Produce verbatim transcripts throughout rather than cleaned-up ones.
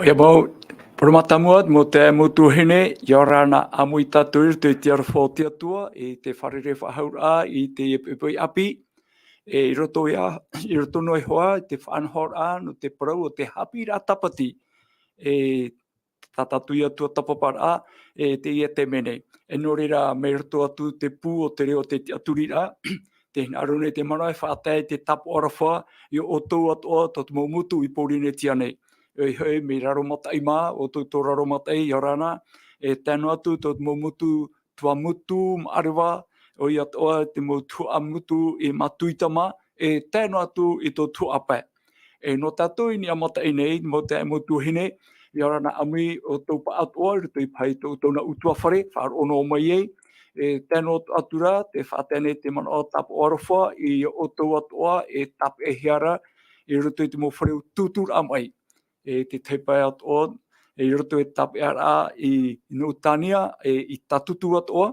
ʻOia mau, parau mātāmua, mau te mau tuahine, ʻia ora na ʻāmui tātou i roto i te aroha o te Atua, i te fārerei faʻahou ra, i te poʻipoʻi ʻāpī, e i roto ia, i roto noa iho ā, i te faʻanahoraʻa, nō te parau o te haʻapiʻiraʻa tāpati, e tā tātou Atua tāpaparaʻa, e teie taime nei. E nō reira, mai roto atu te pū o te reo o te tiʻaturiraʻa, tē hinaʻaro nei te manaʻo e faʻatae te tāpaʻo aroha, ia ʻoutou atoʻa, tō te mau motu i Pōrīnetia nei. ʻOia hoʻi, mai Raromataʻi mā, ʻoutou tō Raromataʻi, ʻia ora na, e tae noa atu tō te mau motu Tuamotu, Maʻareva, ʻoia atoʻa te mau tuhaʻa motu i Matuita mā, e tae noa atu i tō Tuhaʻa pae. E nō tātou i niʻa mataʻi nei, mau taeaʻe mau tuahine, ʻia ora na ʻāmui ʻoutou pāʻatoʻa i roto i paʻi tō ʻoutou nā ʻutuāfare, faʻaroʻo noa mai ai. E tae noa atu ra, tē faʻatae nei te manaʻo tāpaʻo aroha ia ʻoutou atoʻa e tāpeʻahia ra i roto i te mau fare tūtūraʻa maʻi. E te tahi pae atoʻa, e i roto i te tāpeʻaraʻa i Nōtania, e i Tātūtū atoʻa,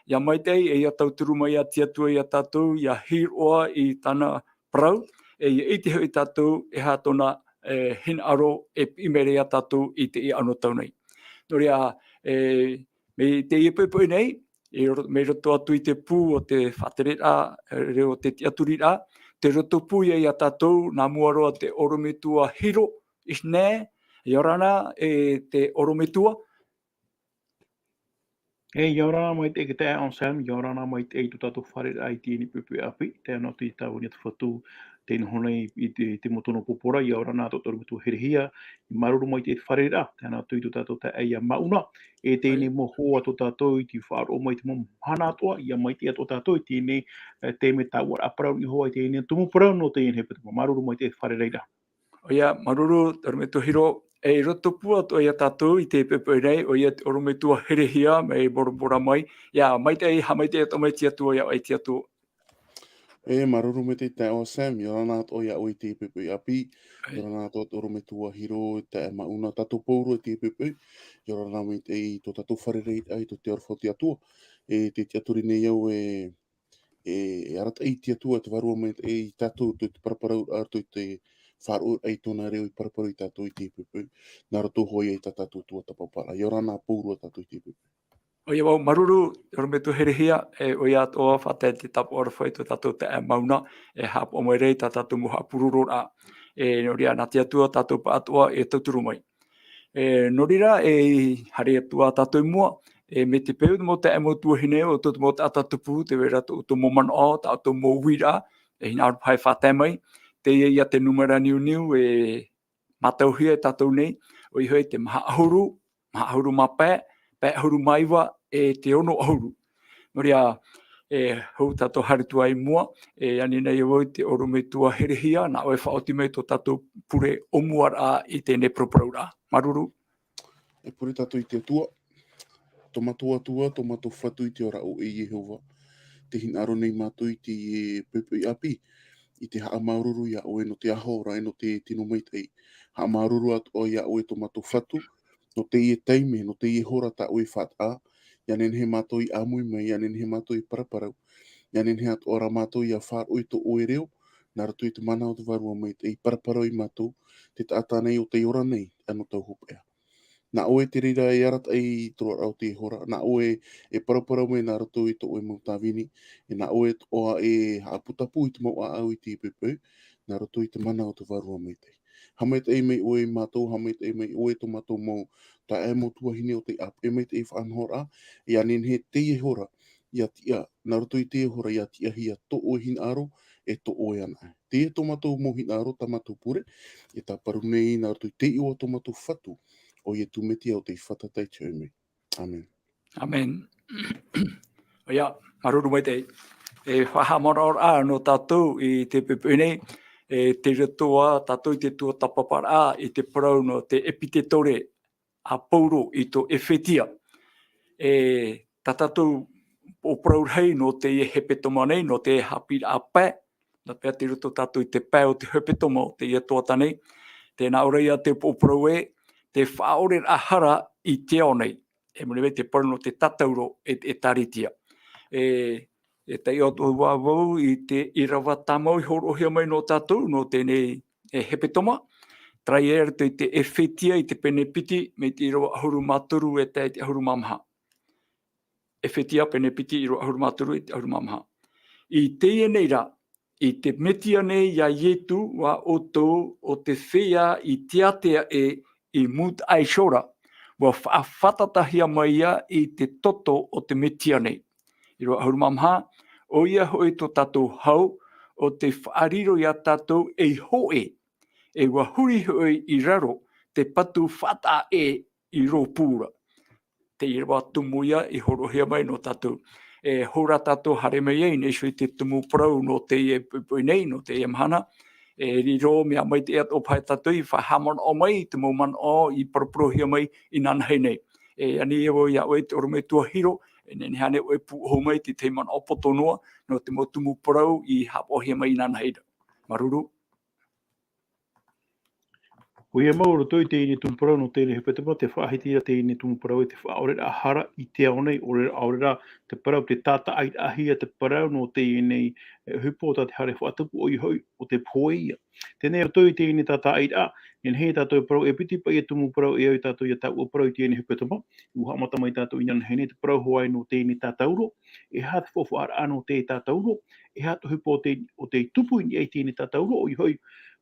ʻia maitaʻi, e ʻia tauturu mai ā te Atua ia tātou, ʻia hiroʻa i tāna parau, e ʻia ʻite hoʻi tātou, e aha tōna, e, hinaʻaro e piʻi mai ra ia tātou i teie anotau nei. Nō reira, e, mai teie poʻipoʻi nei, i ro-, mai roto atu i te pū o te faʻatereraʻa, e, reo o te tiʻaturiraʻa, tē roto pū ia ia tātou, nā mua roa te ʻorometua Hiro, Isne, ʻia ora na, e te ʻorometua. E, ʻia ora na maitaʻi e te taeaʻe Anselme, ʻia ora na maitaʻi i tō tātou fārerei i teie nei poʻipoʻi ʻāpī, tae noa atu i tāvini atu Fatu, tē noho nei i te, i te motu nō Popora, ʻia ora na tō te ʻorometua Herehia, māuruuru maitaʻi i te fārerei, tae noa atu i tō tātou taeaʻe ia Mauna, e teie nei mau hoa tō tātou i te faʻaroʻo mai i te mau mahana atoʻa, ʻia maitaʻi atoʻa tātou i teie nei, e, taime tāuʻaraʻa parau i niʻa iho ā i teie nei tumu parau nō teie nei hepetoma, māuruuru maitaʻi i te fārerei. ʻOia, māuruuru, te ʻorometua Hiro, e i roto pū atoʻa ia tātou i teie poʻipoʻi nei, ʻoia te ʻorometua Herehia, mai Bora Bora mai, ʻia maitaʻi, haʻamaitaʻi atoʻa mai te Atua, ʻia ʻoe te Atua. E, māuruuru maitaʻi taeaʻe Sam, ʻia ora na atoʻa ia ʻoe i teie poʻipoʻi ʻāpī, ʻia ora na atoʻa te ʻorometua Hiro, taeaʻe Mauna, tātou pauroa i teie poʻipoʻi, ʻia ora na maitaʻi i tō tātou fārereiraʻa i tō te aroha o te Atua. E, tē tiʻaturi nei au e, e, e arataʻi i te Atua, te Vārua Maitaʻi ia tātou, tō te paraparau, ā, tō te faʻaroʻo i tōna reo i paraparau ia tātou i teie poʻipoʻi. Nā roto hoʻi ia i tā tātou tuatāpaparaʻa. ʻIa ora na pauroa tātou i teie poʻipoʻi. ʻOia mau, māuruuru, ʻorometua Herehia, e, ʻoia atoʻa faʻatae te tāpaʻo aroha i tō tātou taeaʻe Mauna, e haʻapaʻo mai ra i tā tātou mau haʻapurororaʻa. E, nō reira, nā te Atua tātou pāʻatoʻa e tauturu mai. E, nō reira, e, haere atu ā tātou i mua, e, mai te peu te mau taeaʻe mau tuahine, ʻo tō te mau taʻata tupu, tē vai ra tō ʻoutou mau manaʻo, tā ʻoutou mau uiraʻa, e hinaʻaro paha e faʻatae mai, teie ia te nūmera niuniu, e, mātauhia e tātou nei, ʻoia hoʻi te maha ʻahuru, maha ʻahuru mā pae, pae ʻahuru mā iva, e te ono ʻahuru. Nō reira, e, hou tātou haere atu ā i mua, e ani nei au i te ʻorometua Herehia, nā ʻoe e faʻaoti mai tō tātou pure ʻōmuaraʻa i teie nei paraparauraʻa. Māuruuru. E pure tātou i te Atua. Tō mātou Atua, tō mātou Fatu i te ora ʻo ʻoe Iehova. Tē hinaʻaro nei mātou i teie poʻipoʻi ʻāpī, i te haʻamāuruuru ia ʻoe nō te aho ra, nō te tino maitaʻi. Haʻamāuruuru atoʻa ia ʻoe tō mātou Fatu, nō teie taime, nō teie hora tā ʻoe e faʻataʻa, ʻia nehenehe mātou e ʻāmui mai, ʻia nehenehe mātou e paraparau, ʻia nehenehe atoʻa ra mātou ʻia faʻaroʻo i tō ʻoe reo, nā roto i te mana o te Vārua Maitaʻi, e paraparau ia mātou, te taʻata nei ʻo tei ora nei, anotau hopeʻa. Nā ʻoe te reira e arataʻi i te roaraʻa o teie hora, nā ʻoe e paraparau mai nā roto i tō ʻoe mau tāvini, e nā ʻoe atoʻa e haʻaputapū i te mau ʻāʻau i teie poʻipoʻi, nā roto i te mana o te Vārua Maitaʻi. Haʻamaitaʻi mai ʻoe ia mātou, haʻamaitaʻi mai ʻoe tō mātou mau taeaʻe mau tuahine ʻo tei ʻāpeʻe mai i teie faʻanahoraʻa, ʻia nehenehe teie hora, ʻia tiʻa, nā roto i teie hora ʻia tiʻahia tō ʻoe hinaʻaro, e tō ʻoe anaʻe. Teie tō mātou mau hinaʻaro, tā mātou pure, e tāparu nei nā roto i te iʻoa o tō mātou Fatu, ʻo Ietu Metia ʻo tei fātata i te hōʻē mai. ʻĀmene. ʻĀmene. ʻOia, māuruuru maitaʻi. E faʻahaʻamanaʻoraʻa nō tātou i te poʻipoʻi nei, e tei roto ā tātou i te tuatāpaparaʻa i te parau nō te ʻEpitetore a Paulo i tō ʻEfetia. E tā tātou pōparau rahi nō teie hepetoma nei, nō te haʻapiʻiraʻa pae, nā pea tei roto tātou i te pae o te hepetoma o teie tuhaʻa nei, tē nā ʻō ra ïa te pōparau ē, te faʻaʻoreraʻa hara i te ao nei. E mea nō te parau nō te tātauro e, ʻĒtārētia. E, e taiʻo atu vau i te ʻīrava tāmau i hōroʻahia mai nō tātou, nō teie nei e hepetoma, terā ïa i roto i te ʻEfetia i te pene piti, mai te ʻīrava ʻahuru mā toru e tae i te ʻahuru mā maha. ʻEfetia pene piti ʻīrava ʻahuru mā toru e te ʻahuru mā maha. I teie nei rā, i te Metia nei iā Ietu, ʻua ʻoutou ʻo tē feiā i teatea ē i mūtaʻa iho ra, ʻua faʻafatatahia mai ïa i te toto o te Metia nei. ʻĪrava ʻahuru mā maha, ʻoia hoʻi tō tātou hau, ʻo tē faʻariro iā tātou ei hōʻē, e ʻua huri hoʻi i raro te patu faʻataʻa ʻē i rōpū ra. Te ʻīrava tumu ïa i hōroʻahia mai nō tātou. E hou rā tātou haere mai ai, nā ʻō i te tumu parau nō teie poʻipoʻi nei, nō teie mahana. E riro mea maitaʻi atoʻa paha tātou i faʻahaʻamanaʻo mai i te mau manaʻo i paraparauhia mai inanahi nei. E ani e vau iā ʻoe te ʻorometua Hiro, e nehenehe ānei ʻoe e pūʻohu mai i te tahi manaʻo poto noa, nō te mau tumu parau i haʻapaʻohia mai inanahi ra. Māuruuru. ʻOia mau, roto i teie nei tumu parau nō teie nei hepetoma, tē faʻahiti ra teie nei tumu parau e te faʻaʻoreraʻa hara i te ao nei, ʻaore rā, ʻaore rā te parau, tē tātaʻiraʻahia te parau nō teie nei, e, ʻohipa tā te haere faʻatupu, ʻoia hoʻi, ʻo te pohe ïa. Teie nei roto i teie nei tātaʻiraʻa, nehenehe tātou e parau e piti paʻi e tumu parau e au iā tātou iā tāua parau i teie nei hepetoma, ʻua haʻamata mai tātou inanahi nei te parau hoʻi nō teie nei tātauro, e aha te faufaʻaraʻa nō te tātauro, e aha te ʻohipa ʻo tē, ʻo tē tupu i niʻa i teie nei tātauro, ʻoia hoʻi,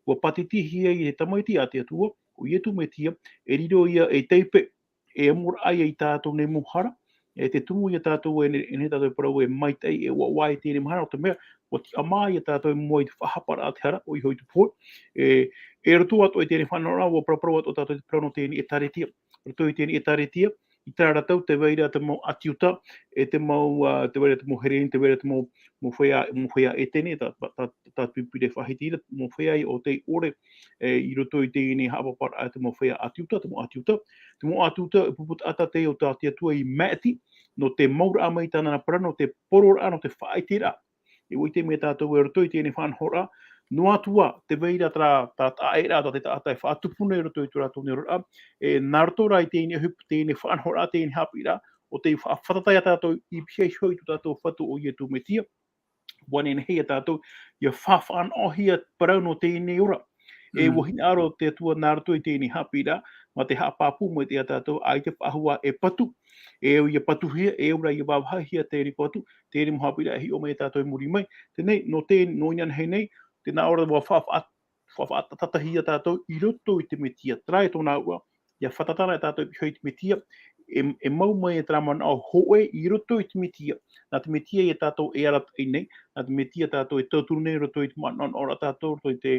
ʻua pātitihia e te Tamaiti a te Atua, ʻo Ietu Metia, e riro ïa ei taipe, e amoraʻa ïa iā tātou nei mau hara, e te tumu iā tātou e ne-, e nehenehe tātou e parau e maitaʻi, e ʻoaʻoa i teie nei mahana, nō te mea, ʻua tiʻamā ïa tātou i mua i te faʻahaparaʻa a te hara, ʻoia hoʻi te pohe, e, e roto atoʻa i teie nei faʻanahoraʻa, ʻua paraparau atoʻa tātou i te parau nō teie nei ʻĒtārētia. Roto i teie nei ʻĒtārētia, i terā ra tau tē vai ra te mau ʻĀtiuta, e te mau, ā, tē vai ra te mau Hereni, tē vai ra te mau, mau feiā, mau feiā ʻĒtene, tā, tā, tā, tā te Pīpīria e faʻahiti ra, mau feiā ʻo tei ʻore, e, i roto i teie nei haʻapāpāraʻa te mau feiā ʻĀtiuta, te mau ʻĀtiuta. Te mau ʻĀtiuta, e pupu taʻata teie o tā te Atua i maʻiti, nō te mauraʻa mai i tāna ra parau, nō te pororaʻa, nō te faʻaʻiteraʻa. E ʻua ʻite mai tātou e roto i teie nei faʻanahoraʻa, noa atu ā, tē vai ra terā, tā, tā taʻaʻēraʻa, tā te taʻata e faʻatupu nei i roto i tō rātou nei oraraʻa, e, nā roto rā i teie nei ʻohipa, teie nei faʻanahoraʻa, teie nei haʻapiʻiraʻa, ʻo tei faʻafatata iā tātou i pihaʻi iho i tō tātou Fatu ʻo Ietu Metia, ʻua nehenehe iā tātou, ʻia faʻa-, faʻanahohia parau nō teie nei ora. E, mm, ʻua hinaʻaro te Atua nā roto i teie nei haʻapiʻiraʻa, mā te haʻapāpū mai iā tātou, ʻaita e faʻahou e patu, e au ʻia patuhia, e au rā ʻia vāvāhia te reira atu, teie mau haʻapiʻiraʻa e hiʻo mai iā tātou i muri mai. Teie nei, nō te, nō inanahi nei, tē nā ʻō ra ʻua fa-, fa-, fa-, faʻafatatahia tātou i roto i te Metia. Terā e tōna auraʻa, ʻia fatata na tātou i pihaʻi i te Metia, e, e mau mai e terā manaʻo hōʻē i roto i te Metia. Nā te Metia ïa tātou e arataʻi nei, nā te Metia tātou e tauturu nei i roto i te manaʻo, manaʻoraʻa tātou, roto i te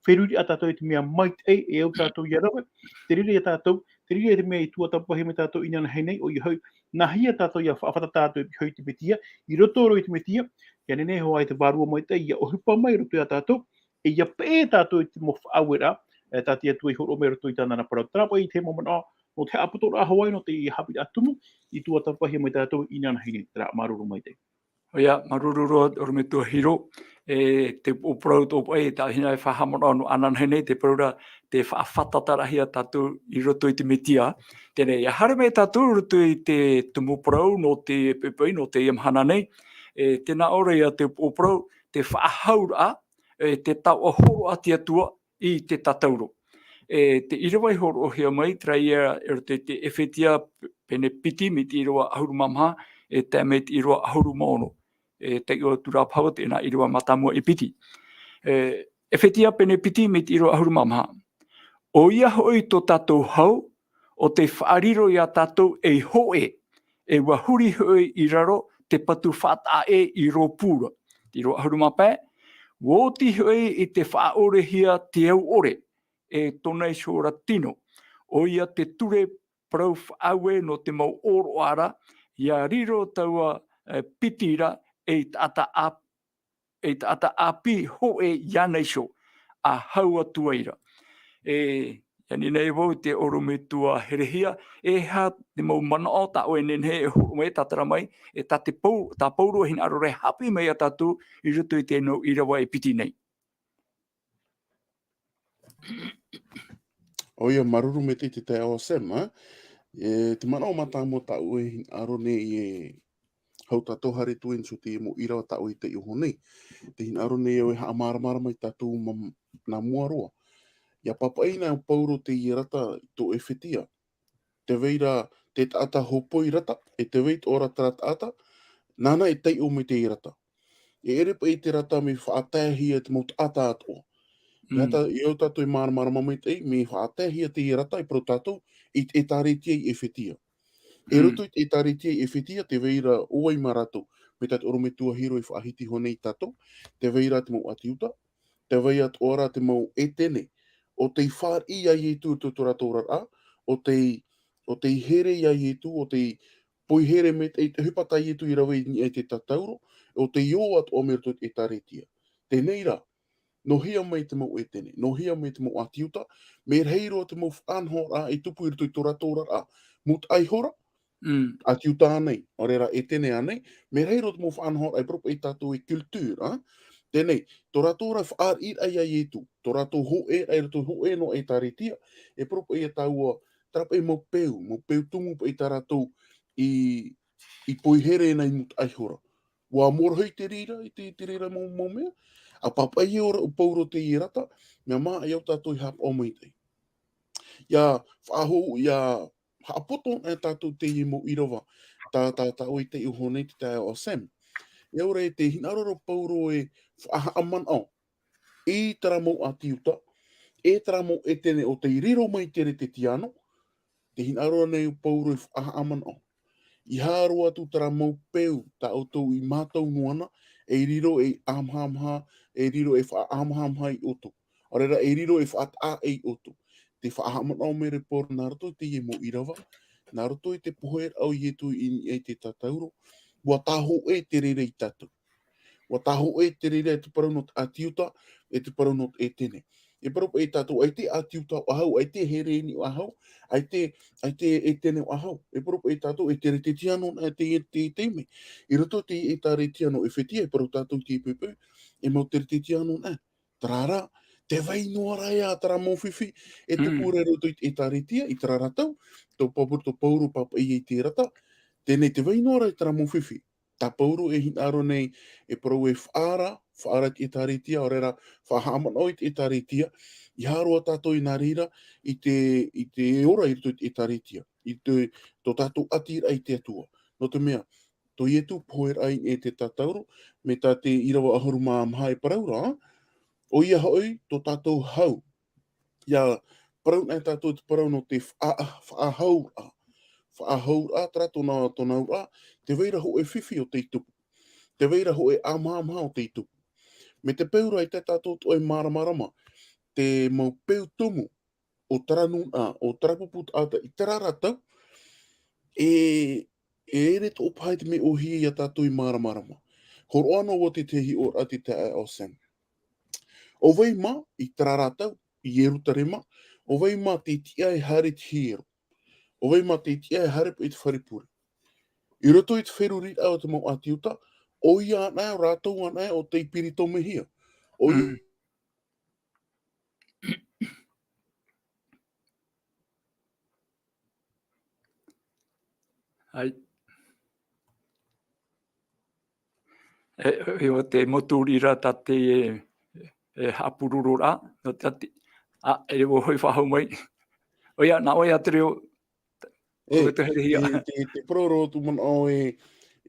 feruriraʻa tātou i te mea maitaʻi e au tātou ʻia rave. Te reira ïa tātou, te reira ïa te mea i tuatāpapahia mai tātou inanahi nei, ʻoia hoʻi, nāhea tātou ʻia faʻafatata atu i pihaʻi i te Metia, i roto rā i te Metia, ʻia nehenehe hoʻi te Vārua Maitaʻi ʻia ʻohipa mai i roto iā tātou, e ʻia peʻe tātou i te mau faʻaueraʻa, e, tā te Atua i hōroʻa mai i roto i tāna ra parau. Terā paʻi te mau manaʻo, nō te haʻaputuputuhia hoʻi nō te haʻapiʻiraʻa tumu, i tuatāpapahia mai tātou inanahi nei, terā, māuruuru maitaʻi. ʻOia, māuruuru roa, ʻorometua Hiro, e, te pōparau tō paʻi, tā hina e faʻahaʻamanaʻo nō ananahi nei, te parau ra, tē faʻafatatahia tātou i roto i te Metia. Teie nei, ʻia haere mai tātou i roto i te tumu parau nō te poʻipoʻi, nō teie mahana nei, e, tē nā ʻō ra ïa te pōparau, te faʻahauraʻa, e, te taoʻa hōroʻa a te Atua i te tātauro. E, te ʻīrava i hōroʻahia mai, terā ïa i roto i te ʻEfetia pene piti, mai te ʻīrava ʻahuru mā maha, e tae mai te ʻīrava ʻahuru mā ono. E, taiʻo atu ra paha vau i teie nei ʻīrava mātāmua e piti. E, ʻEfetia pene piti, mai te ʻīrava ʻahuru mā maha. ʻOia hoʻi tō tātou hau, ʻo tē faʻariro iā tātou ei hōʻē, e ʻua huri hoʻi i raro te patu faʻataʻa ʻē i rōpū ra. Te ʻīrava ʻahuru mā pae, ʻua oti hoʻi i te faʻaʻorehia te au ʻore, e tōna iho ra tino. ʻOia te ture parau faʻaue nō te mau ʻōroʻa ra, ia riro taua, e, piti ra, e taʻata ʻāp-, e taʻata ʻāpī hōʻē iāna iho, a hau atu ai ra. E, ia ani nei vau te ʻorometua Herehia, e aha te mau manaʻo tā ʻoe e nehenehe e hōroʻa mai, e tātara mai, e tā te Pau-, tā Pauro e hinaʻaro ra e haʻapiʻi mai ia tātou i roto i teie mau ʻīrava e piti nei. ʻOia, māuruuru maitaʻi te taeaʻe Sam, ā? E, te manaʻo mātāmua tā ʻoe e hinaʻaro nei e hau tātou haere atu i niʻa i te mau ʻīrava tā ʻoe i taiʻo iho nei. Tē hinaʻaro nei au e haʻamāramarama ia tātou ma-, nā mua roa. ʻIa pāpaʻi na Pauro teie rata i tō ʻEfetia. Tē vai ra te taʻata hōpoi rata, e tē vai atoʻa ra terā taʻata, nāna e taiʻo mai teie rata. E ʻere paʻi te rata mea faʻataehia e te mau taʻata atoʻa. Mm. Ia tā, ia tātou e māramarama maitaʻi, mea faʻataehia teie rata e parau tātou i te ʻĒtārētia i ʻEfetia. E Mm. roto i te ʻĒtārētia i ʻEfetia, tē vai ra ʻo vai mā rātou, mai tā te ʻorometua Hiro e faʻahiti iho nei ia tātou, tē vai ra te mau ʻĀti Iuta, tē vai atoʻa ra te mau ʻĒtene, ʻo tei fāriʻi ia Ietu i tō, tō rātou oraraʻa, ʻo tei, ʻo tei here ia Ietu, ʻo tei poihere maitaʻi i te ʻohipa tā Ietu i rave i niʻa i te tātauro, ʻo tei ō atoʻa mai roto i te ʻĒtārētia. Teie rā, nō hea mai te mau ʻĒtene, nō hea mai te mau ʻĀti Iuta, mea rahi roa te mau faʻanahoraʻa i tupu i roto i tō rātou oraraʻa, mūtaʻa iho ra, Mm. ʻĀti Iuta ānei, ʻaore rā ʻĒtene ānei, mea rahi roa te mau faʻanahoraʻa e parau paʻi ia tātou e culture, ā? Teie, tō rātou ra faʻariʻiraʻa ia Ietu, tō rātou hōʻēraʻa i roto i te hōʻē noa ʻĒtārētia, e parau paʻi ia tāua, terā paʻi mau peu, mau peu tumu paʻi tā rātou i, i poihere na i mūtaʻa iho ra. ʻUa mōrohi te reira, i te, te reira mau, mau mea. ʻA pāpaʻihia ʻo Pauro teie rata, mea māʻa ia tātou e haʻapaʻo maitaʻi. ʻIa faʻahou, ʻia haʻapoto anaʻe tātou teie mau ʻīrava, tā, tā, tā ʻoe i taiʻo iho nei te taeaʻe Sam. E ʻaore rā, tē hinaʻaro ra Pauro e faʻahaʻamanaʻo i terā mau ʻĀti Iuta, e terā mau ʻĒtene ʻo tei riro mai i te Kerisetiano, tē hinaʻaro nei ʻo Pauro e faʻahaʻamanaʻo. ʻEiaha roa atu terā mau peu tā ʻoutou i mātau noa na, e riro ei ʻāmahamaha, e riro ei faʻaʻāmahamaha ia ʻoutou. ʻAore rā, e riro ei faʻataʻa ia ʻoutou. Tē faʻahaʻamanaʻo mai ra Pauro nā roto i teie mau ʻīrava, nā roto i te pohe ra ʻo Ietu i niʻa i te tātauro, ʻua tāhōʻē te reira ia tātou. ʻUa tāhōʻē te reira e te parau nō te ʻĀti Iuta, e te parau nō te ʻĒtene. E parau paʻi ia tātou, ʻaita e ʻĀti Iuta faʻahou, ʻaita e Hereni faʻahou, ʻaita, ʻaita e ʻĒtene faʻahou. E parau paʻi ia tātou, e Kerisetiano anaʻe te, te, te mea. I roto i te ʻĒtārētia nō ʻEfetia, e parau tātou i te peu, e mau Kerisetiano anaʻe. Terā rā, tē vai noa ra ia terā mau fifi, e tupu Mm. ra i roto i te ʻĒtārētia, i terā ra tau, tō Pauro, tō Pauro pāpaʻi i te rata, teie, tē vai noa ra ia terā mau fifi. Tā Pauro e hinaʻaro nei, e parau e faʻaara, faʻaara i te ʻĒtārētia, ʻaore rā, faʻahaʻamanaʻo i te ʻĒtārētia, ʻeiaha roa tātou i nā reira, i te, i te ora i roto i te ʻĒtārētia, i te, tō tātou ʻatiraʻa i te Atua. Nō te mea, tō Ietu pohe ra i niʻa i te tātauro, mai tā te ʻīrava ʻahuru mā maha e parau ra, ʻoia hoʻi, tō tātou hau. ʻIa parau anaʻe tātou te parau nō te faʻa-, faʻahouraʻa. Faʻahouraʻa, terā tōna, tōna auraʻa, tē vai ra hōʻē fifi ʻo tei tupu. Tē vai ra hōʻē ʻāmahamaha ʻo tei tupu. Mai te peu ra ʻaita tātou atoʻa e māramarama, te mau peu tumu o terā nūnaʻa, o terā pupu taʻata, i terā ra tau, e, e ʻere atoʻa paha i te mea ʻōhie ia tātou e māramarama. Hōroʻa noa vau i te tahi ʻōraʻa te taeaʻe Sam. ʻO vai mā, i terā ra tau, i Ierutarema, ʻo vai mā te tiʻa e haere i te hiero. ʻO vai mā te tiʻa e haere paʻi i te fare pure. I roto i te feruriraʻa o te mau ʻĀti Iuta, ʻoia anaʻe, ʻo rātou anaʻe ʻo tei piritomehia. ʻOia Mm. ʻAi. E, e, ʻo te mau tūrira tā te, e, e, haʻapurororaʻa, nō te ati, ā, e reo hoʻi faʻahou mai. ʻOia, nā ʻoe ā te reo, E, ʻo te herehia. Te, te, te parau ra tō manaʻo e,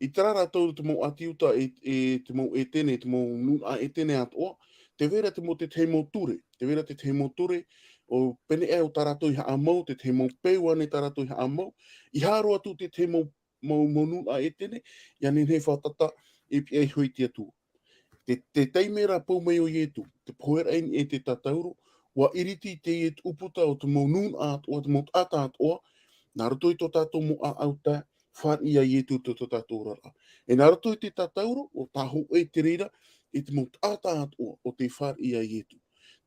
i terā ra tau te mau ʻĀti Iuta, e, e te mau ʻĒtene, te mau nūnaʻa ʻĒtene atoʻa, tē vai ra te mau, te tahi mau ture, tē vai ra te tahi mau ture, ʻo pēnei aʻe ʻo tā rātou i haʻamau, te tahi mau peu ānei tā rātou i haʻamau, ʻeiaha roa atu te tahi mau, mau, mau nūnaʻa ʻĒtene, ʻia nehenehe e fātata, e piʻi iho i te Atua. Te, te taime ra pau mai ʻo Ietu, tē pohe ra i niʻa i te tātauro, ʻua ʻiriti teie ʻūputa o te mau nūnaʻa atoʻa, te mau taʻata atoʻa, nā roto i tō tātou mau ʻāʻau tae, fāriʻi ia Ietu tō, tō tātou oraraʻa. E nā roto i te tātauro, ʻo tā hōʻē te reira, i te mau taʻata atoʻa o tei fāriʻi ia Ietu.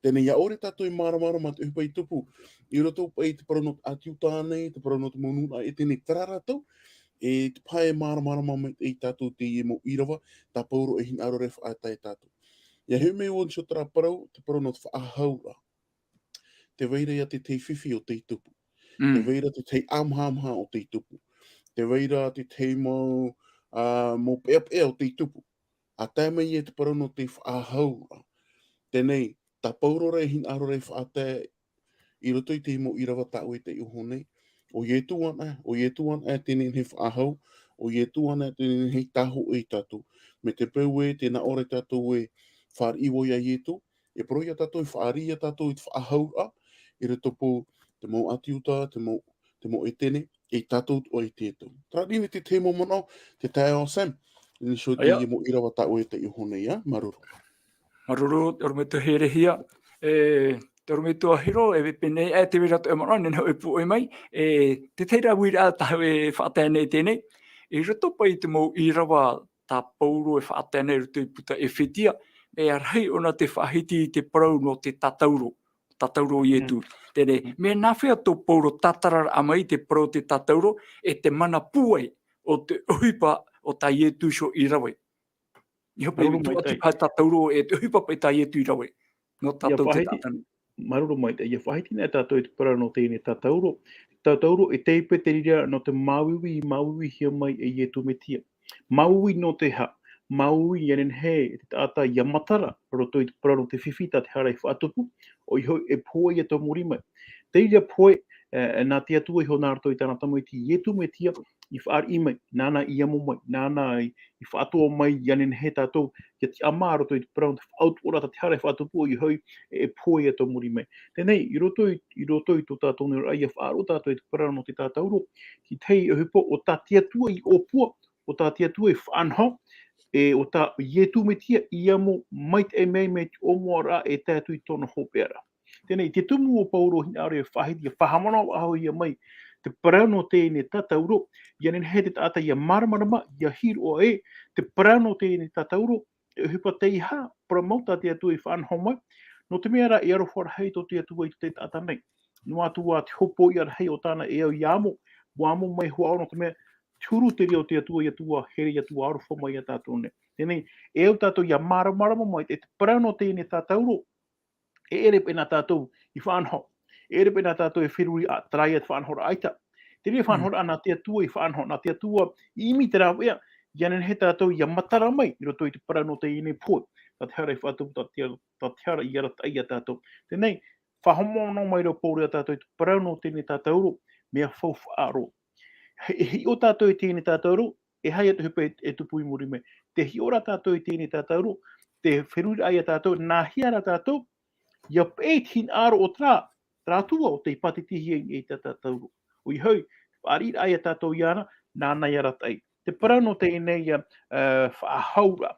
Teie nei, ʻaore tātou e māramarama te ʻohipa i tupu, i roto paʻi i te parau nō te ʻĀti Iuta nei, te parau nō te mau nūnaʻa Etene, terā rātou, e te pae māramarama mai i tātou teie mau ʻīrava, tā Pauro e hinaʻaro ra e faʻatae tātou. ʻIa hoʻi mai vau i niʻa i terā parau, te parau nō te faʻahauraʻa. Tē vai ra ia te tahi fifi ʻo tei tupu. Tē vai ra te tahi ʻāmahamaha ʻo tei tupu. Tē vai ra te tahi mau, ā, mau peʻapeʻa ʻo tei tupu. ʻA tae mai ia te parau nō te faʻahauraʻa. Teie nei, tā Pauro ra e hinaʻaro ra e faʻatae i roto i te mau ʻīrava tā ʻoe e taiʻo iho nei. ʻO Ietu anaʻe, ʻo Ietu anaʻe te nehenehe faʻahou, ʻo Ietu anaʻe te nehenehe tā hōʻē ia tātou. Mai te peu ē, tē nā ʻō ra tātou e fāriʻi vau ia Ietu, e parau ia tātou, e fāriʻi ia tātou i te faʻahauraʻa, i roto paʻi i te mau ʻĀti Iuta, te mau, te mau Etene, e tātou atoʻa i te ʻEtu. Terā rā nei te tahi mau manaʻo, te taeaʻe Sam, i niʻa i teie mau ʻīrava tā ʻoe e taiʻo iho nei, ā, māuruuru. Māuruuru, te ʻorometua Herehia, e, te ʻorometua Hiro, e pēnei, e te vai ra tō ʻoe manaʻo, nehenehe e pūʻoi mai, e, te tahi ra uiraʻa tā ʻoe e faʻatae nei teie nei, i roto paʻi i te mau ʻīrava tā Pauro e faʻatae nei i roto i te puta ʻEfetia, mea rahi ʻōna tē faʻahiti i te parau nō te tātauro, tātauro o Ietu. Teie nei, mea nāfea tō Pauro tātararaʻa mai i te parau o te tātauro, e te mana pūai o te ʻohipa o tā Ietu iho i rave. I hope i tuʻati paʻi tātauro e te ʻohipa paʻi tā Ietu i rave. Nō tātou te taʻata nei. Māuruuru maitaʻi, ʻia faʻahiti nei tātou i te parau nō teie tātauro. Tātauro e taipe te reira nō te māuiui, māuiuihia mai e Ietu Metia. Māuiui nō te aha? Māuiui ʻia nehenehe e te taʻata ʻia matara, roto i te parau nō te fifi tā te hara i faʻatupu, ʻoia hoʻi e pohe ia tō muri mai. Te reira pohe, e, nā te Atua iho nā roto i tāna tamaiti Ietu Metia, i fāriʻi mai, nāna i amo mai, nāna i, i faʻatoʻa mai, ʻia nehenehe tātou, ʻia tiʻamā roto i te parau nō te faʻautuʻaraʻa tā te hara i faʻatupu, ʻoia hoʻi e, e pohe ia tō muri mai. Teie nei, i roto i, i roto i tō tātou nei oraraʻa, ʻia faʻaroʻo tātou i te parau nō te tātauro, te tahi ʻohipa ʻo tā te Atua i ʻōpua, ʻo tā te Atua i faʻanaho, e ʻo tā Ietu Metia i amo maitaʻi mai, mai te ʻōmuaraʻa e tae atu i tōna hopeʻaraʻa. Teie nei, te tumu o Pauro hinaʻaro e faʻahiti, ʻia faʻahaʻamanaʻohia mai te parau nō teie tātauro, ʻia nehenehe te taʻata ʻia māramarama, ʻia hiroʻa ē, te parau nō teie tātauro, e ʻohipa tei aha, parau mau tā te Atua i faʻanaho mai, nō te mea rā, e aroha rahi tō te Atua i te taʻata nei. Noa atu ā te hopoiʻa rahi o tāna e au ʻia amo, ʻua amo mai hoʻi ʻo nō te mea, te huru te reira o te Atua, ʻia tuahere, ʻia tuarofa mai ia tātou nei. Teie nei, e au tātou ʻia māramarama mai, e te parau nō teie tātauro, e ʻere paʻi nā tātou i faʻanaho. E ʻere paʻi nā tātou e feruri ā, terā ia te faʻanahoraʻa ʻaita. Te reira faʻanahoraʻa nā te Atua i faʻanaho, nā te Atua i ʻimi te rāveʻa, ʻia nehenehe tātou ʻia matara mai, i roto i te parau nō teie pohe. Tā te hara i faʻatupu, tā te, tā te hara i arataʻi ia tātou. Teie nei, faʻahaʻamanaʻo mai ra Pauro ia tātou i te parau nō teie tātauro, mea faufaʻa roa. E, e hiʻo tātou i teie tātauro, e aha ia te ʻohipa e, e tupu i muri mai. Tē hiʻo ra tātou i teie tātauro, te feruriraʻa ia tātou, nā hea rā tātou, ʻia peʻe i te hinaʻaro o terā, terā Atua ʻo tei pātitihia i, i tā tātauro. ʻOia hoʻi, fāriʻiraʻa ia tātou iāna, nāna i arataʻi. Te parau nō teie, ā, ā, faʻahauraʻa.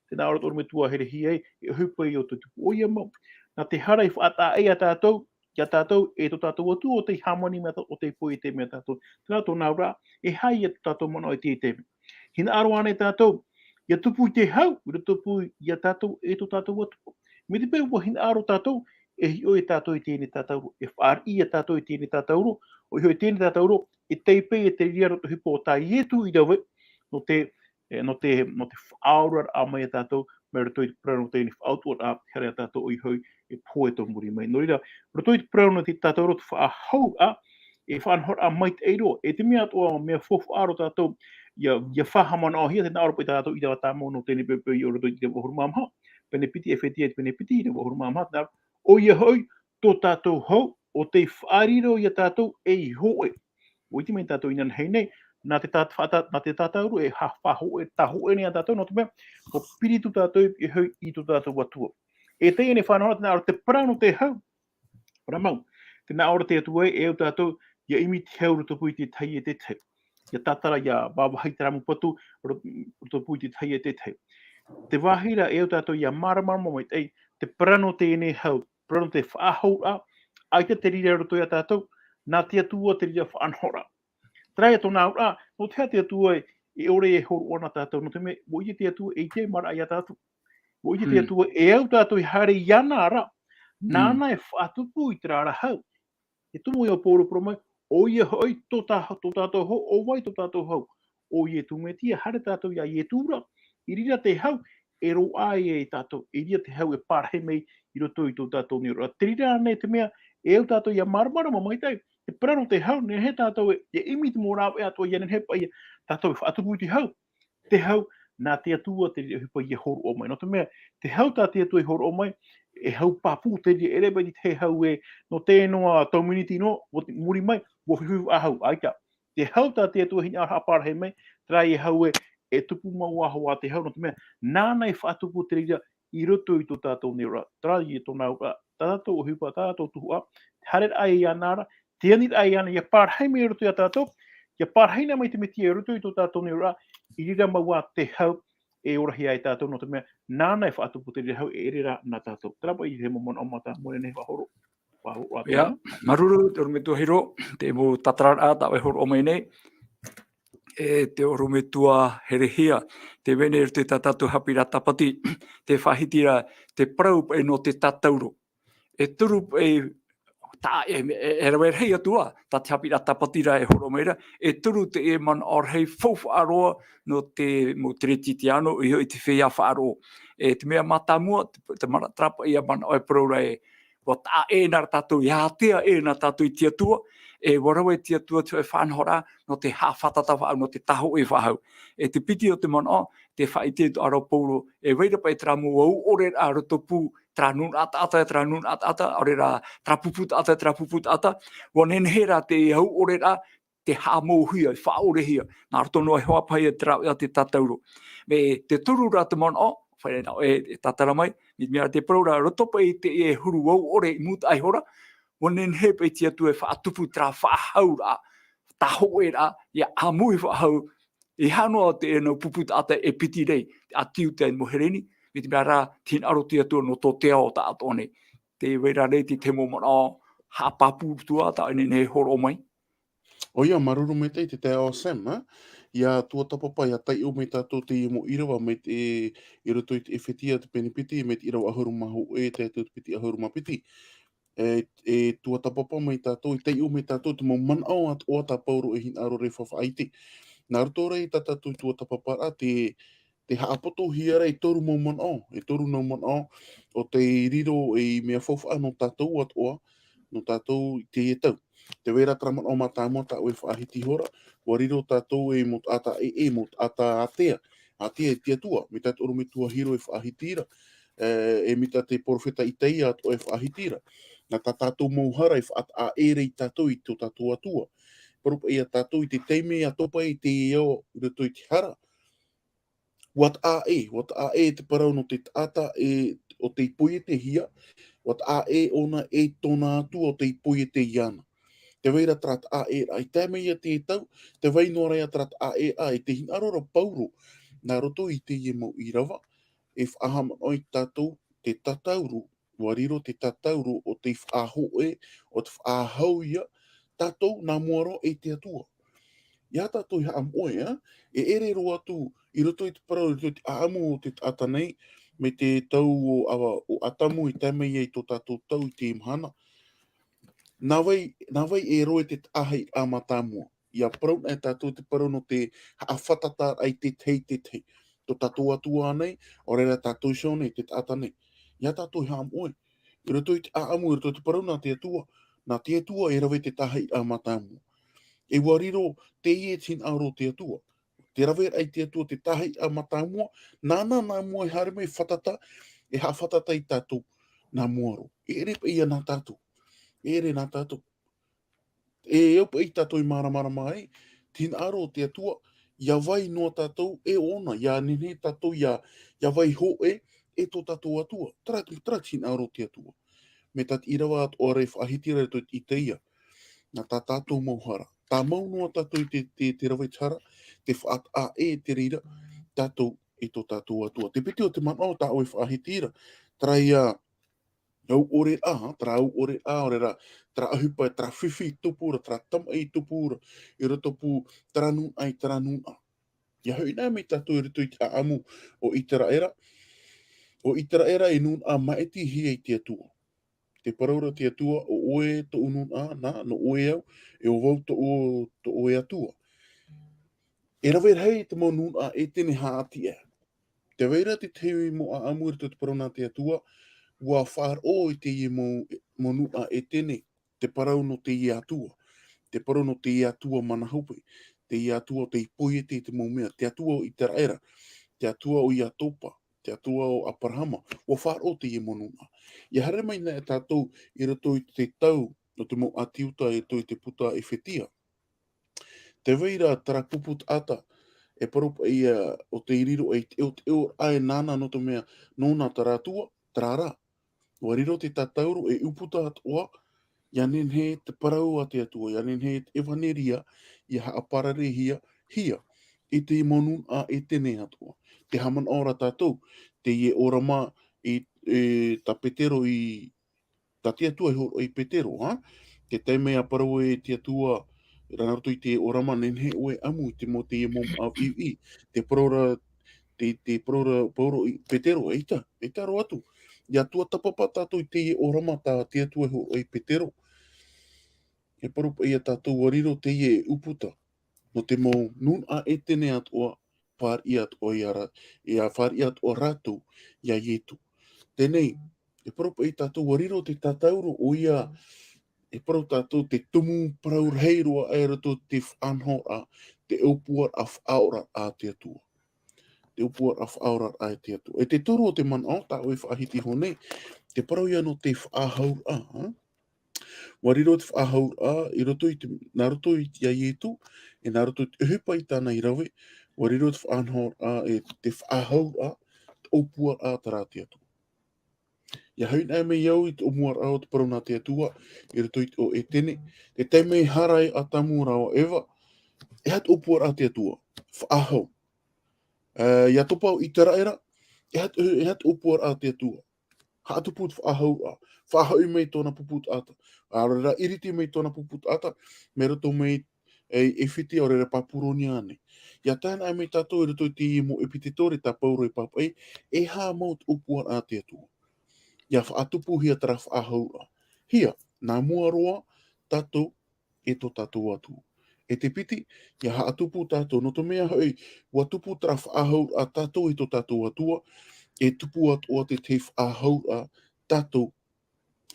Tē nā ʻō ra tō ʻorometua Herehia ē, e ʻohipa ïa ʻo te tupu, ʻoia mau. Nā te hara i faʻataʻa ia tātou, ia tātou, e tō tātou Atua ʻo tei hāmani mai, ʻo tei pohe i te mea tātou. Terā tōna auraʻa, e aha ia tō tātou manaʻo i teie taime. Hinaʻaro ānei tātou, ʻia tupu i te hau, ʻia tupu ia tātou, e tō tātou Atua. Mai te peu ʻua hinaʻaro tātou, e hiʻo ia tātou i teie tātauro, e fāriʻi ia tātou i teie tātauro, ʻoia hoʻi teie tātauro, e taipe ia te reira nō te ʻohipa o tā Ietu i rave, nō te, e, nō te, nō te faʻaoraraʻa mai ia tātou, mai roto i te parau nō teie faʻautuʻaraʻa, e haere ia tātou ʻoia hoʻi, e pohe tō muri mai. Nō reira, roto i te parau nō te tātauro te faʻahou, ā, e faʻanahoraʻa maitaʻi roa, e te mea atoʻa, mea faufaʻa roa tātou, ʻia, ʻia faʻahaʻamanaʻohia, tē nā ʻō ra paʻi tātou ʻīrava tāmau nō teie poʻipoʻi i roto i te ʻīrava ʻahuru mā maha, pene piti, ʻEfetia pene piti, ʻīrava ʻahuru mā maha, tē nā ʻō ra, ʻoia hoʻi, tō tātou hau, ʻo tei faʻariro ia tātou ei hōʻē. ʻUa ʻite mai tātou inanahi nei, nā te tā-, faʻata-, nā te tātauro e ha-, faʻahōʻē, tāhōʻē nei ia tātou, nō te mea, ʻua piritu tātou i, i, i tō tātou Atua. E teie nei faʻanahoraʻa, tē nā ʻō ra te parau nō te hau, parau mau. Tē nā ʻō ra te Atua ē, e au tātou, ʻia ʻimi te hau rotopū i te tahi e te tahi. ʻIa tātara, ʻia vāvāhi te rāmu patu, ro-, rotopū i te tahi e te tahi. Te vāhi ra, e au tātou, ʻia māramarama mai, ei, te parau nō teie hau, parau nō te faʻahouraʻa, ʻaita te reira roto ia tātou, nā te Atua te reira faʻanahoraʻa. Terā ia tōna auraʻa, nō te aha te Atua e, e ʻore e hōroʻa na tātou, nō te mea, ʻua ʻite te Atua e ʻite maraʻa ia tātou. ʻUa ʻite te Atua, e au tātou e haere iāna ra, nāna e faʻatupu i terā ra hau. E tumu ia Pauro parau mai, ʻoia hoʻi tō tā-, tō tātou hau, ʻo vai tō tātou hau? ʻO Iesu Mesia, haere tātou iā Iesu ra, i reira te hau, e roaʻa ai e tātou, i reira te hau e parahi mai i roto i tō tātou nei ra. Te reira ānei te mea, e au tātou ia māramarama maitaʻi, te parau nō te hau, nehenehe tātou e, e ʻimi i te mau rāveʻa atoʻa, ʻia nehenehe paʻi tātou e faʻatupu i te hau. Te hau, nā te Atua te reira ʻohipa ia hōroʻa mai. Nō te mea, te hau tā te Atua i hōroʻa mai, e hau pāpū te reira, ʻere paʻi te hau e, nō te noa tau miniti noa, ʻua te muri mai, ʻua fifi faʻahau, ʻaita. Te hau tā te Atua hinaʻaro haʻaparahi mai, terā ia hau e, e tupu mau ā hoʻi te hau, nō te mea, nāna e faʻatupu te reira, i roto i tō tātou nei ra, terā ia tōna auraʻa, tā tātou ʻohipa, tā tātou tuhaʻa, te haereraʻa iāna ra, te aniraʻa iāna, ʻia parahi mai i roto ia tātou, ʻia parahi na mai te Mesia i roto i tō tātou nei ra, i reira mau ā te hau, e orahia ai tātou nō te mea, nāna e faʻatupu te reira hau, e ʻere rā nā tātou. Terā paʻi te mau manaʻo mātāmua nei e faʻahoro. Faʻahoro atu. ʻIa, māuruuru, te ʻorometua Hiro, te mau tātararaʻa tā ʻoe e hōroʻa mai nei. E te ʻorometua Herehia, tē vai nei i roto i tā tātou haʻapiʻiraʻa tāpati, te faʻahiti ra, te parau paʻi nō te tātauro. E toru paʻi, tā, e, e, e rave rahi atu ā, tā te haʻapiʻiraʻa tāpati ra e hōroʻa mai ra, e toru te, e manaʻo rahi faufaʻa roa nō te mau Teretitiano, i hoʻi te feiā faʻaroʻo. E te mea mātāmua, te, te mana-, terā paʻi ia manaʻo e parau ra e, ʻua taʻa ʻē na tātou, ʻia ātea ʻē na tātou i te Atua, e ʻua rave te Atua te faʻanahoraʻa, nō te haʻafātata faʻahou, nō te tāhōʻē faʻahou. E te piti o te manaʻo, tē faʻaʻite atu ra Pauro, e vai ra paʻi terā mau ʻauʻoreraʻa roto pū, terā nūnaʻa taʻata, terā nūnaʻa taʻata, ʻaore rā, terā pupu taʻata, terā pupu taʻata, ʻua nehenehe rā te ʻauʻoreraʻa, te haʻamouhia, e faʻaʻorehia. Nā roto noa e hoa paha ia te rāveʻa te tātauro. Mai te toru rā te manaʻo, fare nā, e, e tātara mai, mai te mea te parau ra, roto paʻi i te, e huru ʻauʻore i mūtaʻa ihora, ʻua nehenehe paʻi te Atua e faʻatupu terā faʻahauraʻa, tāhōʻēraʻa, ʻia ʻāmui faʻahou, e aha noa te, e nau pupu taʻata e piti nei, te ʻĀtiute mo Hereni, mai te mea rā, te hinaʻaro te Atua nō tō te ao taʻatoʻa nei. Tē vai ra nei te, te mau manaʻo, haʻapāpū atu ā, tā ʻoe e nehenehe e hōroʻa mai. ʻOia, māuruuru maitaʻi te taeaʻe Sam, ā? ʻIa tuatāpapa, ʻia taiʻo mai tātou teie mau ʻīrava mai te, i roto i te ʻEfetia te pene piti, mai te ʻīrava ʻahuru mā hōʻē, tae atu i te piti ʻahuru mā piti. E, e tuatāpapa mai tātou, e taiʻo mai tātou te mau manaʻo atoʻa tā Pauro e hinaʻaro ra e faʻaʻite. Nā roto rā i tā tātou tuatāpaparaʻa, te, te haʻapotohia ra e toru mau manaʻo, e toru mau manaʻo, ʻo tei riro ei mea faufaʻa nō tātou atoʻa, nō tātou i teie tau. Tē vai ra terā manaʻo mātāmua tā ʻoe e faʻahiti ihora, ʻua riro tātou ei mau taʻata ʻē, ei mau taʻata ātea, ātea i te Atua, mai tā te ʻorometua Hiro e faʻahiti ra, e, e mai tā te perofeta Itaia atoʻa e faʻahiti ra. Nā tā tātou mau hara e faʻataʻa ʻē ra ia tātou i tō tātou Atua. Parau paʻi ia tātou i te taime ʻia topa ai teie ao i roto i te hara, ʻua taʻa ʻē, ʻua taʻa ʻē te parau nō te taʻata e, ʻo tei poietehia, ʻua taʻa ʻē ʻōna e tōna Atua ʻo tei poiete iāna. Tē vai ra terā taʻa ʻēraʻa, i tae mai ia te tau, tē vai noa ra ia terā taʻa ʻēraʻa, i te hinaʻaro ra Pauro, nā roto i teie mau ʻīrava, e faʻahaʻamanaʻo ia tātou te tātauro, ʻua riro te tātauro ʻo tei faʻahōʻē, ʻo tei faʻahou ia, tātou nā mua roa e te Atua. ʻIa tātou e haʻamoʻe, ā, e ʻere roa atu, i roto i te parau, i roto i te ʻāʻamu o te taʻata nei, mai te tau o, ʻo Atamu i tae mai ai tō tātou tau i teie mahana. Nā vai, nā vai e roe te taʻahiraʻa mātāmua? ʻIa parau na e tātou te parau nō te haʻafātata i te tahi, te tahi. Tō tātou Atua nei, ʻaore rā tātou iho nei, te taʻata nei. ʻIa tātou e haʻamoʻe. I roto i te ʻāʻamu, i roto i te parau nā te Atua, nā te Atua e rave te taʻahiraʻa mātāmua. E ʻua riro, teie te hinaʻaro o te Atua. Te rave ai te Atua te taʻahiraʻa mātāmua, nāna nā mua e haere mai e fātata, e haʻafātata ia tātou, nā mua roa. E ʻere paʻi ia nā tātou. E ʻere nā tātou. E au paʻi tātou i māramarama ai, te hinaʻaro o te Atua, ʻia vai noa tātou e ʻōna, ʻia nehenehe tātou ʻia, ʻia vai hōʻē, e tō tātou Atua. Terā, terā te hinaʻaro o te Atua. Mai tā te ʻīrava atoʻa ra e faʻahiti ra i roto i te Itaia. Nā tā tātou mau hara. Tāmau noa tātou i te, te, te rave i te hara, te faʻataʻa ʻē te reira, tātou i tō tātou Atua. Te piti o te manaʻo tā ʻoe e faʻahiti ra, terā ia, au ʻore rā, terā au ʻore rā, ʻaore rā, terā ʻohipa, terā fifi tupu ra, terā tamaʻi tupu ra, i roto pū, terā nūnaʻa, i terā nūnaʻa. ʻIa hoʻi anaʻe mai tātou i roto i te ʻāʻamu o ʻĪteraʻera, ʻo ʻĪteraʻera e nūnaʻa maʻitihia i te Atua. Tē parau ra te Atua, ʻo ʻoe tōʻu nūnaʻa, nā, nō ʻoe au, e ʻo vau tō, tō ʻoe Atua. E rave rahi te mau nūnaʻa ʻētene haʻati aʻe. Tē vai ra te tahi mau ʻāʻamu i roto i te parau nā te Atua, ʻua faʻaroʻo i teie mau, mau nūnaʻa ʻētene, te parau nō teie Atua. Te parau nō teie Atua mana hope, teie Atua tei poiete i te mau mea, te Atua o ʻĪteraʻera, te Atua o Iakoba, te Atua o ʻAberahama, ʻua faʻaroʻo teie mau nūnaʻa. ʻIa haere mai anaʻe tātou i roto i te tau o te mau ʻāti Iuta i roto i te puta Efetia. Tē vai ra terā pupu taʻata, e parau paʻi ïa ʻo tei riro ei teʻoteʻoraʻa e nāna nō te mea, nōna terā Atua, terā rā. ʻUa riro te tātauro e ʻūputa atoʻa, ʻia nehenehe te parau a te Atua, ʻia nehenehe te ʻevaneria, ʻia haʻapararehia, hia, i te mau nūnaʻa ʻētene atoʻa. Tē haʻamanaʻo ra tātou, teie ʻōrama i, e, tā Petero i, tā te Atua i hōroʻa ia Petero, ha? Tē tae mai ʻa parau e te Atua, nā roto i te ʻōrama, nehenehe ʻoe e ʻamu i te mau, teie mau māʻa ʻuʻi. Tē parau ra, tē, tē parau ra Paulo ia Petero, eʻita, eʻita roa atu. ʻIa tuatāpapa tātou i teie ʻōrama tā te Atua i hōroʻa ia Petero. E parau paʻi ïa tātou ʻua riro teie e ʻūputa. Nō te mau nūnaʻa ʻētene atoʻa, fāriʻi atoʻa ia rā, ʻia fāriʻi atoʻa rātou ia Ietu. Teie nei, e parau paʻi tātou ʻua riro te tātauro ʻoia, e parau tātou te tumu parau rahi roa aʻe i roto i te faʻanahoraʻa, te ʻōpuaraʻa faʻaoraraʻa a te Atua. Te ʻōpuaraʻa faʻaoraraʻa a te Atua. E te toru o te manaʻo, tā ʻoe e faʻahiti iho nei, te parau ïa nō te faʻahauraʻa, ha? ʻUa riro te faʻahauraʻa, i roto i te, nā roto i te, ia Ietu, e nā roto i te ʻohipa i tāna i rave, ʻua riro te faʻanahoraʻa, e te faʻahauraʻa, te ʻōpuaraʻa terā a te Atua. ʻIa hoʻi anaʻe mai au i te ʻōmuaraʻa o te parau nā te Atua, i roto i te ʻō ʻētene, tē tae mai hara ai ʻo Atamu rāua ʻo Eva, e aha te ʻōpuaraʻa a te Atua, faʻahou. E, ʻia topa ʻo ʻĪteraʻera, e aha te, e aha te ʻōpuaraʻa a te Atua. Haʻatupu te faʻahauraʻa, faʻahoʻi mai tōna pupu taʻata. ʻAore rā, ʻiriti mai tōna pupu taʻata, mai roto mai i ʻĒfiti, ʻaore rā Papuronia nei. ʻIa tae anaʻe mai tātou i roto i teie mau ʻepitetore tā Paulo e pāpaʻi, e haʻamau te ʻōpuaraʻa a te Atua. ʻIa faʻatupuhia terā faʻahauraʻa. Hia, nā mua roa, tātou, e tō tātou Atua. E te piti, ʻia haʻatupu tātou, nō te mea hoʻi, ʻua tupu terā faʻahauraʻa tātou e tō tātou Atua, e tupu atoʻa te tahi faʻahauraʻa tātou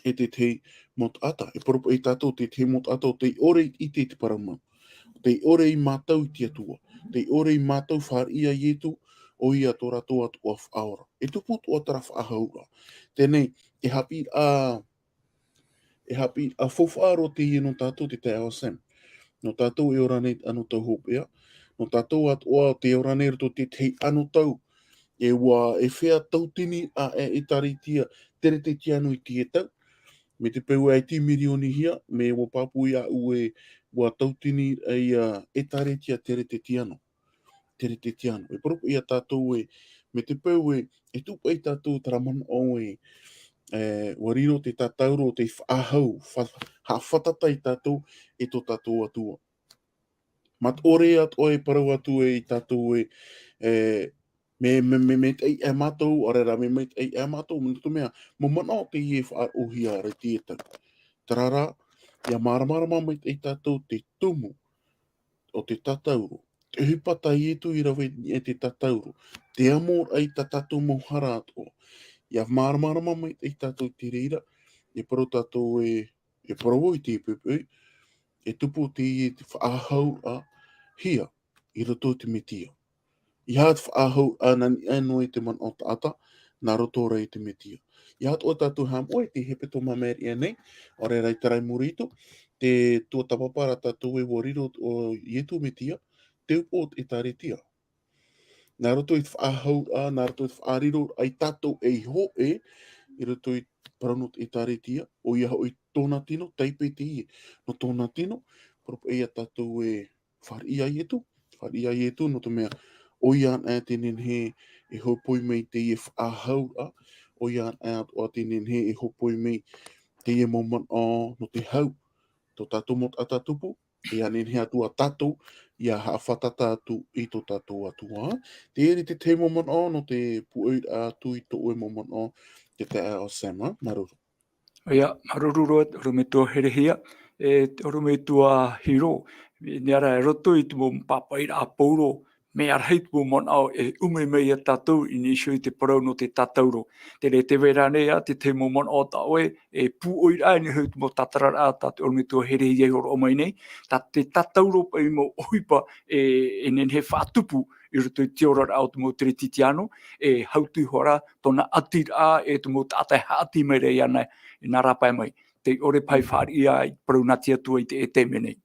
e te tahi mau taʻata. E parau paʻi tātou te tahi mau taʻata ʻo tei ʻore i ʻite i te parau mau. Tei ʻore i mātau i te Atua. Tei ʻore i mātau fāriʻi ia Ietu, ʻoia tō rātou atoʻa Faʻaora. E tupu atoʻa terā faʻahauraʻa. Teie nei, e haʻapiʻiraʻa e haʻapiʻiraʻa faufaʻa roa teie nō tātou te taeaʻe Sam. Nō tātou e ora nei i te anotau hopeʻa. Nō tātou atoʻa tē ora nei i roto i te tahi anotau. E ʻua, e fea tauatini ā e ʻĒtārētia, Teretetiano i teie tau. Mai te peu ē e tīmirioni hia, mea ʻua pāpū iāʻu ē ʻua tauatini ā ia ʻĒtārētia Teretetiano. Teretetiano. E parau paʻi ia tātou ē, mai te peu ē, e tupu paʻi tātou terā manaʻo ē, e, ʻua riro te tātauro tei faʻahou, fa-, haʻafātata ia tātou e tō tātou Atua. Mā te ʻore atoʻa e parau atu ē ia tātou ē, e, mea, mea, mea, mea maitaʻi ā mātou, ʻaore rā, mea maitaʻi ā mātou, nō te mea, mau manaʻo teie e faʻaroʻohia ra i teie tau. Terā rā, ʻia māramarama maitaʻi tātou te tumu o te tātauro. Te ʻohipa tā Ietu i rave i niʻa i te tātauro. Te amo ai tā tātou mau hara atoʻa. ʻIa māramarama maitaʻi tātou i te reira, e parau tātou ē, e parau vau i te poʻipoʻi, e tupu teie te faʻahauraʻa hia i roto i te Metia. ʻEiaha te faʻahauraʻa nā niʻa noa i te manaʻo taʻata, nā roto rā i te Metia. ʻEiaha atoʻa tātou haʻamoʻe i te hepetoma i maʻiri aʻe nei, ʻaore rā i terā i muri iho, tē tuatāpapa ra tātou ē ʻua riro ʻo Ietu Metia, te upoʻo o te ʻĒtārētia. Nā roto i te faʻahauraʻa, nā roto i te faʻariro ai tātou ei hōʻē, i roto i te parau nō te ʻĒtārētia, ʻoia hoʻi tōna tino, taipe teie, nō tōna tino, parau paʻi ia tātou e fāriʻi ia Ietu, fāriʻi ia Ietu, nō te mea, ʻoia anaʻe tē nehenehe e hōpoi mai i teie faʻahauraʻa, ʻoia anaʻe atoʻa te nehenehe e hopoi mai teie mau manaʻo nō te hau, tō tātou mau taʻata tupu, e nehenehe atoʻa tātou ia haʻafātata atu i tō tātou Atua. Teie te tahi mau manaʻo nō te pūʻoiraʻa atu i tō ʻoe mau manaʻo, te taeaʻe Osama, māuruuru. ʻOia, māuruuru roa, ʻorometua Herehia, e ʻorometua Hiro, i niʻa ra i roto i te mau pāpaʻiraʻa a Paulo, mea rahi te mau manaʻo e ʻumi mai ia tātou i niʻa iho i te parau nō te tātauro. Te reira, tē vai ra ānei ā te tahi mau manaʻo tā ʻoe e pūʻoiraʻa i niʻa iho i te mau tātararaʻa tā te ʻorometua Herehia i hōroʻa mai nei, tā te tātauro paʻi mau ʻohipa e, e nehenehe e faʻatupu i roto i te oraraʻa o te mau Teretitiano, e hau atu iho ā ra tōna ʻatiraʻa e te mau taʻata e haʻati mai ra iāna i nā rāpae mai. Tē ʻore paʻi fāriʻi ā i te parau nā te Atua i te, e taime nei.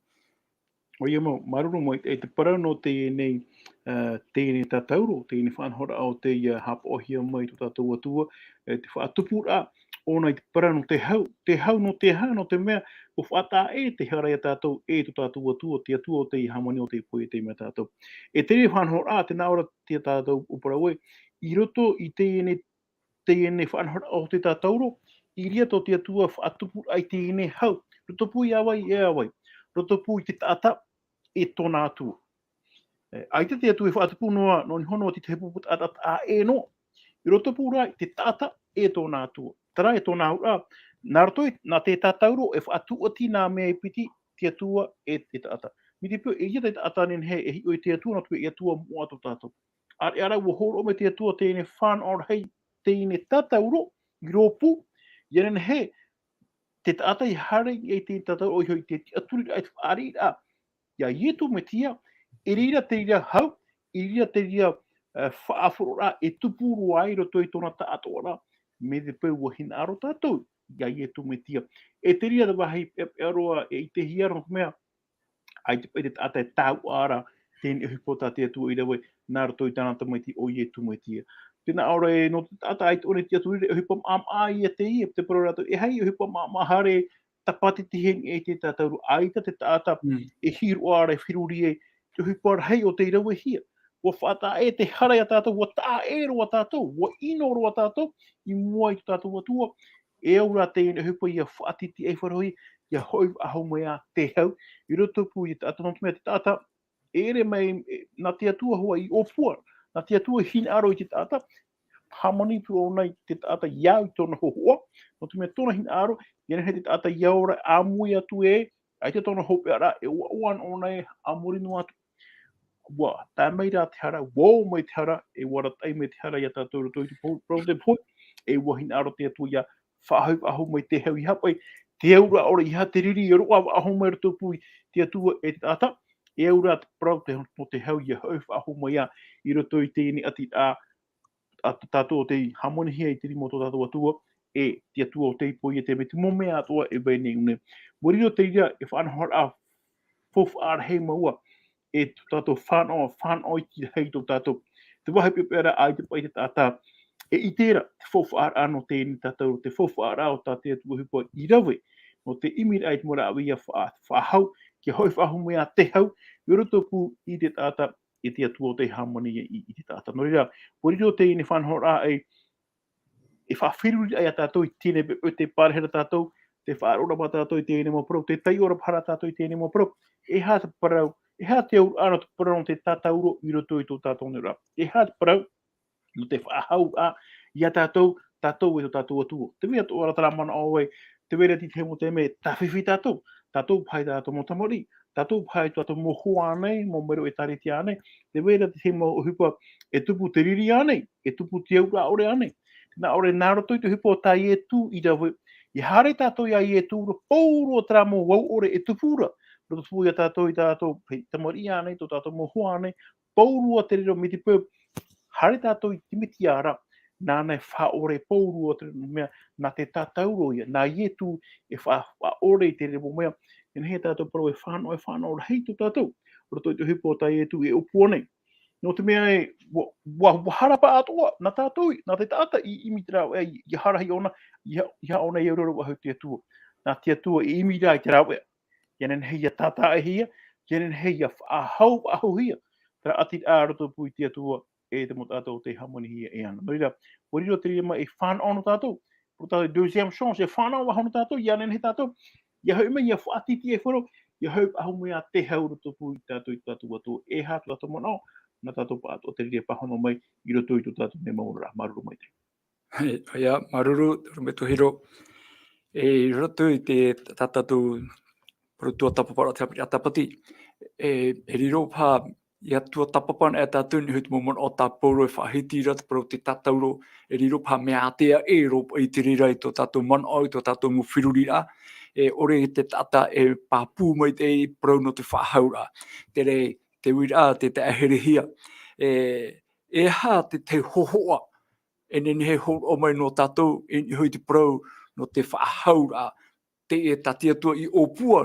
ʻOia mau, māuruuru maitaʻi, e te parau nō teie nei, ā, teie nei tātauro, teie nei faʻanahoraʻa o tei, ā, haʻapaʻohia mai tō tātou Atua, e te faʻatupuraʻa, ʻōna i te parau nō te hau, te hau nō te aha, nō te mea, ʻua faʻataʻa ʻē te hara ia tātou e tō tātou Atua, te Atua o tei hāmani, o tei pohe i teie nei tātou. E teie faʻanahoraʻa, tē nā ʻō ra te tātou ʻōpuaraʻa ē, i roto i teie nei, teie nei faʻanahoraʻa o te tātauro, i reira tō te Atua faʻatupuraʻa i teie nei hau. Roto pū ia vai, e ia vai. Roto pū i te taʻata, e tōna Atua. E, ʻaita te Atua e faʻatupu noa, nō niʻa iho noa i te pupu taʻata taʻa ʻē noa. I roto pū rā i te taʻata, e tōna Atua. Terā e tōna auraʻa, nā roto i, nā te tātauro e faʻatūʻati nā mea e piti, te Atua e te taʻata. Mai te peu, e ia te taʻata nehenehe e hiʻo i te Atua, nō te mea e Atua moʻa tō tātou. ʻĀreʻa rā ʻua hōroʻa mai te Atua teie nei fānaʻo rahi, teie nei tātauro, i rōpū, ia nehenehe, te taʻata i haere i teie nei tātauro, ʻoia hoʻi te tiʻaturiraʻa, te fāriʻiraʻa, ia Ietu Metia, i reira te reira hau, i reira te reira, e, faʻahoroʻaraʻa e tupu roa ai i roto i tōna taʻatoʻaraʻa, mai te peu ʻua hinaʻaro tātou ia Ietu Metia. E te reira te vāhi peʻapeʻa roa e ʻitehia ra, nō te mea, ʻaita paʻi te taʻata e taua ra teie nei ʻohipa tā te Atua i rave nā roto i tāna Tamaiti ʻo Ietu Metia. Tē nā ʻō ra ē, nō te taʻata ʻaita ʻōna e tiʻaturi ra, e ʻohipa maʻamaʻa ia teie, te parau rātou, e aha ia ʻohipa maʻamaʻa haere, tāpati te heni e te tātauro, ʻaita te taʻata e hīroʻa ra, e feruri ai, te ʻohipa rahi o tei ravehia. ʻUa faʻataʻa ʻē te hara ia tātou, ʻua taʻa ʻē roa tātou, ʻua ʻino roa tātou i mua i tō tātou Atua. E au rā teie nei ʻohipa ia faʻatitiʻaifaro ai, ia hoʻi faʻahou mai ā te hau i roto pū i te taʻata, nō te mea te taʻata, e ʻere mai, e, nā te Atua hoʻi i ʻōpua, nā te Atua i hinaʻaro i te taʻata, hāmani atu ʻōna i te taʻata i au i tōna hōhoʻa, nō te mea tōna hinaʻaro, ia nehenehe te taʻata ia ora ʻāmui atu ē, ʻaita tōna hopeʻa ra, e ʻoaʻoa ʻōna ē a muri noa atu. ʻUa tae mai rā te hara, ʻua ō mai te hara, e ʻua arataʻi mai te hara ia tātou i roto i te pou, parau nō te pohe, e ʻua hinaʻaro te Atua ia faʻahoʻi faʻahou mai te hau, ʻeiaha paʻi te auraʻa ʻore, ʻeiaha te riri e roaʻa faʻahou mai i roto pū i te Atua e te taʻata, e au rā te parau te, nō te hau ia hoʻi faʻahou mai ā i roto i teie nei ʻati, ā, a tā tātou o tei hāmanihia i te rima o tō tātou Atua, e te Atua o tei pohe ia te mea, te mau mea atoʻa e vai nei i ʻō nei. ʻUa riro te reira e faʻanahoraʻa faufaʻa rahi mau ā, e tō tātou fānaʻo, fānaʻo iti rahi tō tātou. Te vāhi peʻapeʻa ra, ʻaita paʻi te taʻata e ʻite ra te faufaʻaraʻa nō teie nei tātauro, te faufaʻaraʻa o tā te Atua ʻohipa i rave, nō te ʻimiraʻa i te mau rāveʻa ia faʻa-, faʻahou, kia hoʻi faʻahou mai ā te hau i roto pū i te taʻata, e te Atua o tei hāmani i, i te taʻata. Nō reira, ʻua riro teie nei faʻanahoraʻa e, e faʻaferuriraʻa ia tātou i teie nei poʻipoʻi, tē pārahi ra tātou, tē faʻaroʻo ra mātou i teie nei mau parau, tē taiʻo ra paha ra tātou i teie nei mau parau. E aha te parau, e aha te auraʻa nō te parau nō te tātauro i roto i tō tātou nei auraʻa? E aha te parau nō te faʻahouraʻa ia tātou, tātou e tō tātou Atua? Tē vai atoʻa ra terā manaʻo ē, tē vai ra te tahi mau taime e tāfifi tātou, tātou paha i tā tātou mau tamariʻi, tātou paha i tō tātou mau hoa ānei, mau mero ʻĒtārētia ānei, tē vai ra te tahi mau ʻohipa e tupu te riri ānei, e tupu te auraʻa ʻore ānei. Tē nā ʻō ra ē, nā roto i te ʻohipa o tā Ietu i rave, ʻia haere tātou ia Ietu ra, pauroa terā mau au ʻore e tupu ra, roto pū ia tātou i tā tātou, hei, tamariʻi ānei, tō tātou mau hoa ānei, pauroa te reira, mai te peu haere tātou i te Metia ra, nāna e faʻaʻore pauroa te reira, nō te mea, nā te tātauro ïa, nā Ietu e fa-, faʻaʻore i te reira mau mea, e nehenehe tātou parau e fānaʻo, e fānaʻo rahi tō tātou, roto i te ʻohipa o tā Ietu e ʻōpua nei. Nō te mea ē, ʻua, ʻua, ʻua hara paʻatoʻa, nā tātou, nā te taʻata i ʻimi i te rāveʻa, i, ʻia hara ʻōna, ʻia, ʻia ʻōna i auroa faʻahou i te Atua. Nā te Atua i ʻimi rā i te rāveʻa. ʻIa nehenehe ʻia tātaʻehia, ʻia nehenehe ʻia faʻahou, faʻahouhia terā ʻati ra roto pū i te Atua, e te mau taʻata o tē hāmanihia e ana. Nō reira, ʻua riro te reira mai ei fānaʻo nō tātou, parau tātou deuxième chance, e fānaʻo faʻahou nō tātou, ʻia nehenehe tātou, ʻia hoʻi mai, ʻia faʻatītīʻaifaro, ʻia hoʻi faʻahou mai ā te hau i roto pū ia tātou, i tō tātou Atua, e aha tō tātou manaʻo, nā tātou pāʻatoʻa te reira e pāhono mai i roto i tō tātou nei mau oraraʻa. Māuruuru maitaʻi. ʻOia, māuruuru, ʻorometua Hiro. E, i roto i te, tā tātou parau tuatāpaparaʻa Tāpati, e, e riro paha, ʻia tuatāpapa anaʻe tātou i niʻa i te mau manaʻo tāpauro e faʻahiti ra te parau tē tātauro, e riro paha mea ātea ʻē roa paʻi te reira i tō tātou manaʻo, i tō tātou mau feruriraʻa, e ʻore te taʻata e pāpū mai te parau nō te faʻahauraʻa. Terā, te uiraʻa, te taʻaherehia. E, e aha te, te hōhoʻa e nehenehe e hōroʻa mai nō tātou, i niʻa i te parau nō te faʻahauraʻa, te, e tā te Atua i ʻōpua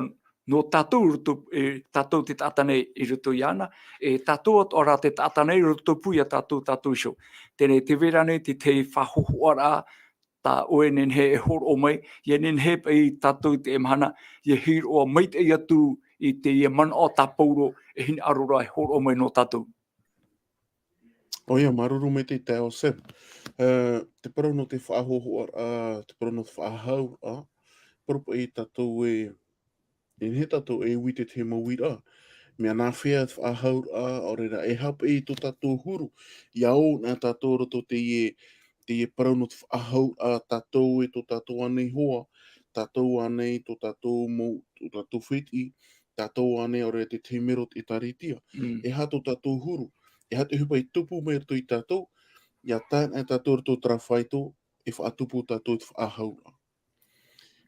nō tātou i roto, e tātou te taʻata nei i roto iāna, e tātou atoʻa rā te taʻata nei i roto pū ia tātou, tātou iho. Teie, tē vai ra ānei te, te faʻahōhoʻaraʻa, tā ʻoe e nehenehe e hōroʻa mai, ʻia nehenehe paʻi tātou i teie mahana, ʻia hiʻo maitaʻi atu i teie manaʻo tāpauro e hinaʻaro ra e hōroʻa mai nō tātou. ʻOia, māuruuru maitaʻi taeaʻe Sam. E, te parau nō te faʻahōhoʻaraʻa, te parau nō te faʻahauraʻa, parau paʻi tātou e, e nehenehe tātou e ui i te tahi mau uiraʻa. Mea nāfea te faʻahauraʻa, ʻaore rā, e aha paʻi tō tātou huru. ʻIa ō anaʻe tātou i roto i teie, teie parau nō te faʻahauraʻa, tātou e tō tātou ānei hoa, tātou ānei tō tātou mau, tō tātou fētiʻi, tātou ānei ʻaore rā te tahi mero o te ʻĒtārētia. Mm. E aha tō tātou huru, e aha te ʻohipa e tupu mai i roto ia tātou, ʻia tae anaʻe tātou i roto i terā faito, e faʻatupu tātou i te faʻahauraʻa.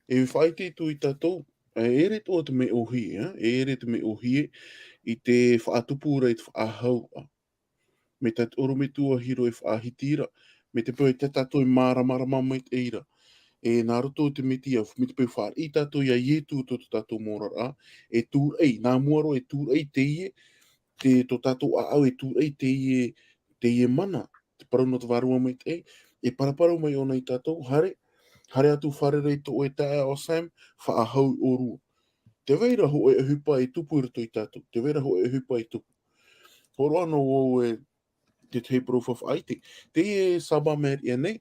E faʻaʻite atu ia tātou, e ʻere atoʻa te mea ʻōhie, e, e ʻere te mea ʻōhie i te faʻatupu ra i te faʻahauraʻa. Mai tā te ʻorometua Hiro e faʻahiti ra, mai te peu e tē tātou e māramarama maitaʻi ra. E nā roto i te Mesia, mai te peu e fāriʻi tātou ia Ietu i tō tātou mau oraraʻa, e tūraʻi, nā mua roa e tūraʻi teie, te, tō tātou ʻāʻau e tūraʻi teie, teie mana, te parau nō te Vārua Maitaʻi, e paraparau mai ʻōna ia tātou, haere, haere atu fārerei i tō ʻoe taeaʻe Sam, faʻahou i ʻōrua. Tē vai ra hōʻē ʻohipa e tupu i roto ia tātou, tē vai ra hōʻē ʻohipa e tupu. Hōroʻa noa vau e te tahi parau faʻaʻite. Teie Sābati i maʻiri aʻe nei,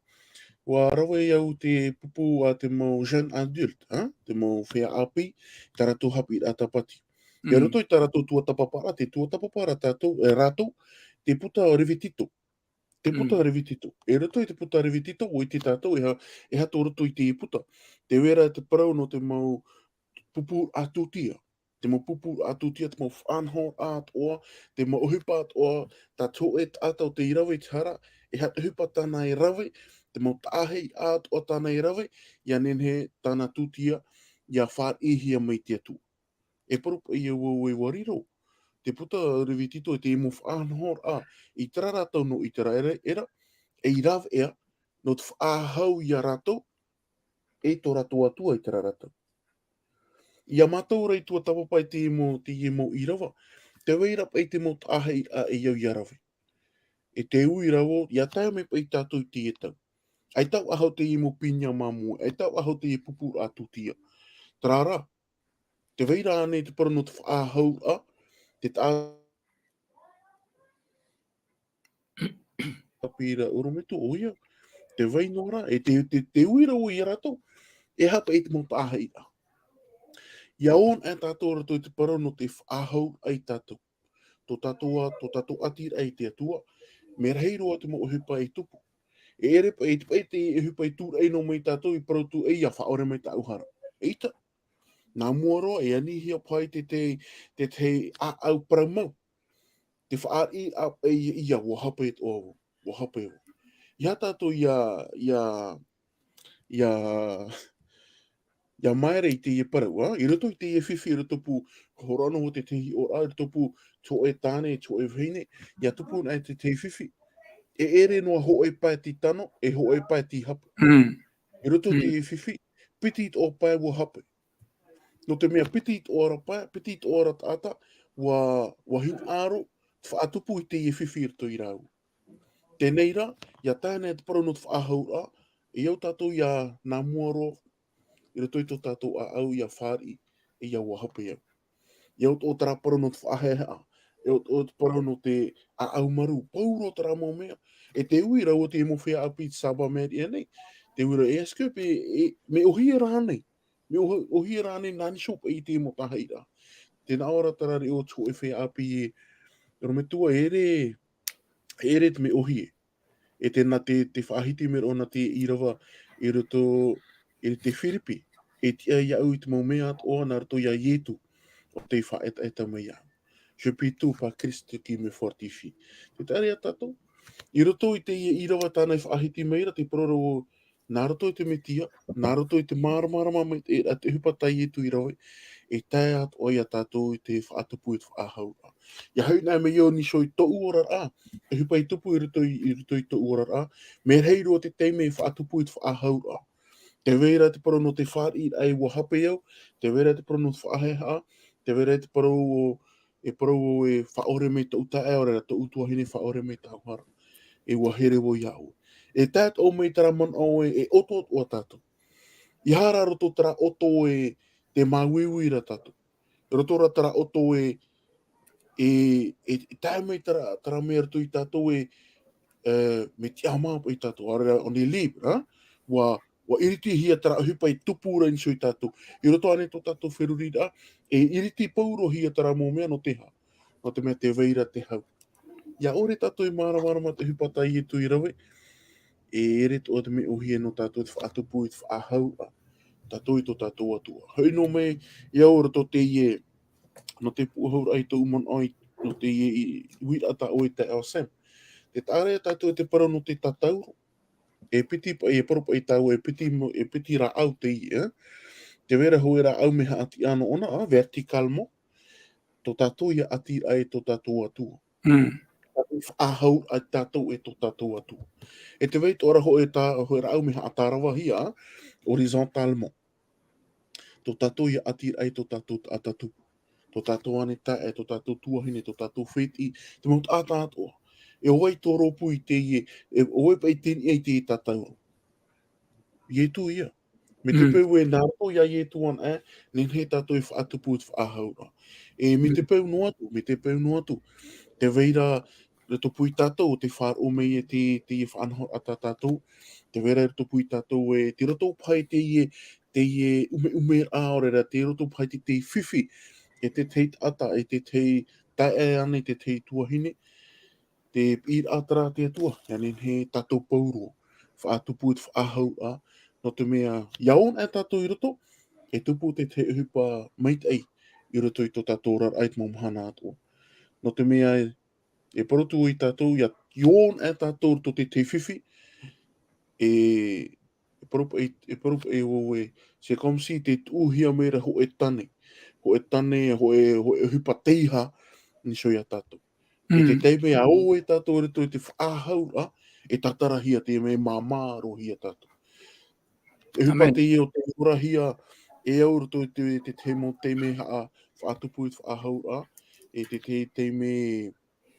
ʻua rave au i te pupu a te mau jeune adulte, ha? Te mau feiā ʻāpī, tā rātou haʻapiʻiraʻa Tāpati. Mm. I roto i tā rātou tuatāpaparaʻa, te tuatāpaparaʻa tātou, e rātou, te puta Revitito. Te puta Mm. Revitito. I roto i te puta Revitito, ʻua ʻite tātou, e aha, e aha tō roto i te puta. Tē vai ra te parau nō te mau pupuraʻa tūtia. Te mau pupuraʻa tūtia, te mau faʻanahoraʻa atoʻa, te mau ʻohipa atoʻa, tā te hōʻē taʻata o tei rave i te hara, e aha te ʻohipa tāna e rave, te mau taʻahiraʻa atoʻa tāna e rave, ʻia nehenehe tāna tūtia, ʻia fāriʻihia mai te Atua. E parau paʻi au ē ʻua riro te puta Revitito i te mau faʻanahoraʻa i terā ra tau nō ʻĪteraʻera, e i rave ʻia, nō te faʻahou ia rātou, e tō rātou Atua i terā ra tau. Ia mātou rā i tuatāpapa i te mau, te mau ʻīrava, tē vai ra paʻi te mau taʻahiraʻa e au ʻia rave. E te ui ra vau, ʻia tae mai paʻi tātou i teie tau. ʻAita faʻahou teie mau pinia māmoe, ʻaita faʻahou teie pupuraʻa tūtia. Terā rā, tē vai ra ānei te parau nō te faʻahouraʻa, te taʻa-, ʻāpī ra ʻorometua, ʻoia, tē vai noa ra, e te, te, te ui ra vau ia rātou, e aha paʻi te mau taʻahiraʻa. ʻIa ō anaʻe tātou i roto i te parau nō te faʻahouraʻa ia tātou. Tō tātou ā, tō tātou ʻātīraʻa i te Atua, mea rahi roa te mau ʻohipa e tupu. E ʻere paʻi, e te paʻi te ʻohipa e tūraʻi noa mai tātou i parau atu, ʻei, ʻia faʻaʻore mai tāʻu hara. ʻEita. Nā mua roa, e anihia paʻi te, te, te, te ʻāʻau parau mau. Te fāriʻiraʻa paʻi ia, ʻua hape atoʻa vau, ʻua hape vau. ʻEiaha tātou ʻia, ʻia, ʻia, ʻia maere i teie parau, ā? I roto i teie fifi, i roto pū, hōroʻa noa vau te tahi hiʻoraʻa, i roto pū, te hōʻē tāne, te hōʻē vahine, ʻia tupu anaʻe te tahi fifi. E ʻere noa hōʻē pae tei tano, e hōʻē pae tei hape. Mm. I roto i Mm. teie fifi, piti atoʻa pae ʻua hape. Nō te mea piti atoʻa ra pae, piti atoʻa ra taʻata, ʻua, ʻua hinaʻaro te faʻatupu i teie fifi i roto ia rāua. Teie rā, ʻia tae anaʻe te parau nō te faʻahouraʻa, e au tātou ʻia nā mua roa, i roto i tō tātou ʻāʻau ʻia fāriʻi, e ʻia ʻua hape au. E au atoʻa terā parau nō te faʻahaʻehaʻa, e o, o te parau nō te ʻāʻau marū, pauroa terā mau mea. E te uira, ʻua te mau feiā ʻāpī i te Saba Meriʻa nei, te uira, e est-ce que pe, e, mea ʻōhie rānei? Mea ʻō-, ʻōhie rānei nā niʻa iho paʻi i te mau tāhaʻiraʻa? Tē nā ʻō ra terā reira o te hōʻē feiā ʻāpī e, ʻorometua, e ʻere, e ʻere te mea ʻōhie. E tēnā te, te faʻahiti mai roa nā te ʻīrava i roto i te Firipi. E tiʻa iāʻu i te mau mea atoʻa nā roto iā Ietu, ʻo tei faʻaetaeta mai iāʻu. Je puis tout par Christ qui me fortifie. Tē taʻa ra ia tātou. I roto i teie ʻīrava tāna i faʻahiti mai ra, te parau ra, nā roto i te Mesia, nā roto i te māramarama mai te, te ʻohipa tā Ietu i rave, e tae atoʻa ia tātou i te faʻatupu i te faʻahauraʻa. ʻIa hoʻi anaʻe mai ʻō niʻa iho i tōʻu oraraʻa, te ʻohipa i tupu i roto i, i roto i tōʻu oraraʻa, mea rahi roa te taime e faʻatupu i te faʻahauraʻa. Tē vai ra te parau nō te fāriʻiraʻa e ʻua hape au, tē vai ra te parau nō te faʻahaʻehaʻa, tē vai ra te parau o, e parau au e faʻaʻore mai tōʻu taeaʻe, ʻaore rā tōʻu tuahine faʻaʻore mai tāʻu hara. E ʻua here vau iāʻu. E tae atoʻa mai terā manaʻo e, e ʻoto atoʻa tātou. ʻEiaha rā roto terā ʻoto e te māuiui ra tātou. Roto rā terā ʻoto e, e, e, e tae mai terā, terā mea roto ia tātou e, e, mea tiʻamā paʻi tātou, ʻaore rā, on est libre, ha? ʻUa, ʻua iritihia terā ʻohipa e tupu ra i niʻa iho ia tātou. I roto ānei tō tātou feruriraʻa, e iriti paurohia terā mau mea nō te aha? Nō te mea tē vai ra te hau. ʻIa ʻore tātou e māramarama te ʻohipa tā Ietu i rave, e ʻere atoʻa te mea ʻōhie nō tātou te faʻatupu i te faʻahauraʻa. Tātou i tō tātou Atua. Hoʻi noa mai, ʻia ʻō roto teie, nō te pūʻohuraʻa i tōʻu manaʻo i, nō teie i, uiraʻa tā ʻoe e taeaʻe Sam. Tē taʻa ra ia tātou e te parau nō te tatauro. E piti paʻi, e parau paʻi tāua, e piti mo-, e piti rāʻau teie, e. Tē vai ra hōʻē rāʻau mea haʻatiʻa nō ʻōna, a, verticalement. Tō tātou ia ʻatiraʻa e tō tātou Atua. Mm. Tātou faʻahauraʻa tātou e tō tātou Atua. E tē vai atoʻa ra hōʻē tā-, hōʻē rāʻau mea haʻatāravahia, horizontalement. Tō tātou ia ʻatiraʻa e tō tātou taʻata tupu. Tō tātou ānei taeaʻe, tō tātou tuahine, tō tātou fētiʻi, te mau taʻata atoʻa. E ʻo vai tō rōpū i teie, e ʻo vai paʻi te niʻa i teie tatauro? Ietu ia. Mai te peu e nā roto ia Ietu anaʻe, nehenehe tātou e faʻatupu i te faʻahauraʻa. E mai te peu noa atu, mai te peu noa atu. Tē vai ra, tō rātou pū ia tātou, tē faʻaroʻo mai e te, teie faʻanahoraʻa tā tātou. Tē vai ra tō rātou pū ia tātou e, tei roto paha i teie, teie ʻumeʻumeraʻa, ʻaore rā, tei roto paha i te, te fifi, e te tahi taʻata, e te tahi taeaʻe ānei, te tahi tuahine, te piʻiraʻa terā a te Atua, ʻia nehenehe tātou pauroa, faʻatupu i te faʻahauraʻa, nō te mea, ʻia ʻō anaʻe tātou i roto, e tupu te tahi ʻohipa maitaʻi, i roto i tō tātou oraraʻa i te mau mahana atoʻa. Nō te mea, e parau atu ia tātou, ʻia, ʻia ʻō anaʻe tātou i roto i te tahi fifi, e, e parau paʻi, e parau paʻi vau e, c'est comme si tē tuʻuhia mai ra hōʻē tane, hōʻē tane, hōʻē, hōʻē ʻohipa teiaha, i niʻa iho ia tātou. E te taime ʻa ʻō e tātou i roto i te faʻahauraʻa, e tātarahia, te mea māmā roa ia tātou. E ʻohipa teie o tei orahia e au i roto i te, te, te mau taime haʻa-, faʻatupu i te faʻahauraʻa, e te, te taime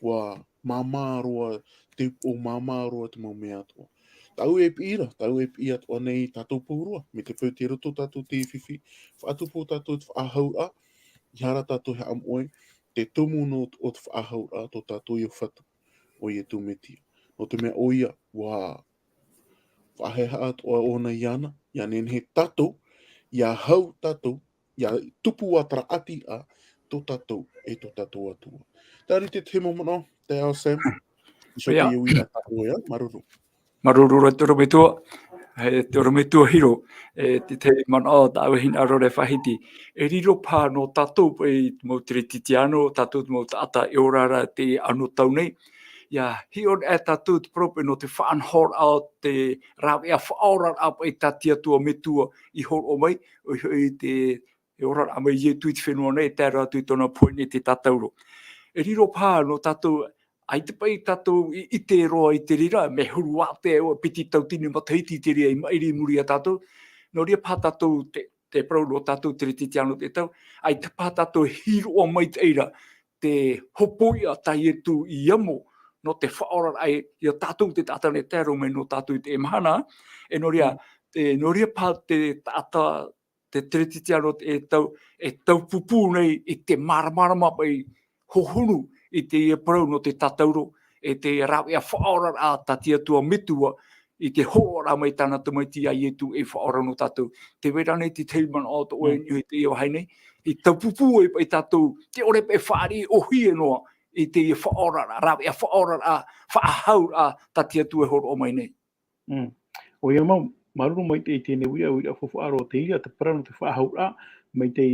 ʻua māmā roa, te, ʻua māmā roa te mau mea atoʻa. Tāʻu e piʻi ra, tāʻu e piʻi atoʻa nei tātou pauroa, mai te peu tei roto tātou i te fifi, faʻatupu tātou i te faʻahauraʻa, ʻeiaha rā tātou e haʻamoʻe, te tumu nō, o te faʻahauraʻa tō tātou iā Fatu, ʻo Ietu Metia. Nō te mea ʻoia, ʻua faʻahaʻehaʻa atoʻa ʻōna iāna, ʻia nehenehe tātou, ʻia hau tātou, ʻia tupu ā terā ʻati ā, tō tātou, e tō tātou Atua. Terā te tahi mau manaʻo, taeaʻe Sam, i so teie uiraʻa tā ʻoe, māuruuru. Māuruuru roa te ʻorometua, e, te ʻorometua Hiro, e, te tahi manaʻo tāʻu e hinaʻaro ra e faʻahiti. E riro paha nō tātou paʻi te mau Teretitiano, tātou te mau taʻata e ora ra i teie anotau nei. ʻIa hiʻo anaʻe tātou te parau paʻi nō te faʻanahoraʻa o te rāveʻa faʻaoraraʻa paʻi tā te Atua Metua i hōroʻa mai, ʻoia hoʻi te, e oraraʻa mai Ietu i te fenua nei, e tae roa atu i tōna pohe nei te tatauro. E riro paha nō tātou, ʻaita paʻi tātou i, i ʻite roa i te reira, mea huru ātea ʻoia, piti tauatini matahiti i te reira i maʻiri i muri iā tātou. Nō reira paha tātou te, te parau nō tātou Teretitiano te tau, ʻaita paha tātou e hiroʻa maitaʻi ra te hopoiʻa tā Ietu i amo, nō te faʻaoraraʻa iā tātou te taʻata nei e tae roa mai nō tātou i teie mahana, e nō reira, e, nō reira paha te taʻata, te Teretitiano e tau, e taupupū nei i te māramarama paʻi hohonu i teie parau nō te tātauro, e te rāveʻa faʻaoraraʻa tā te Atua Metua, i te hōroʻaraʻa mai tāna tamaiti a Ietu e faʻaora nō tātou. Tē vai ra nei te tahi manaʻo tō ʻoe e niʻa i teie vāhi nei, i taupupū ai paʻi tātou, tē ʻore paʻi e fāriʻi ʻōhie noa, i teie faʻaoraraʻa, rāveʻa faʻaoraraʻa, faʻahauraʻa, tā te Atua e hōroʻa mai nei. Mm. ʻOia mau, māuruuru maitaʻi i teie nei uiraʻa, uiraʻa faufaʻa roa, te reira te parau nō te faʻahauraʻa, mai te,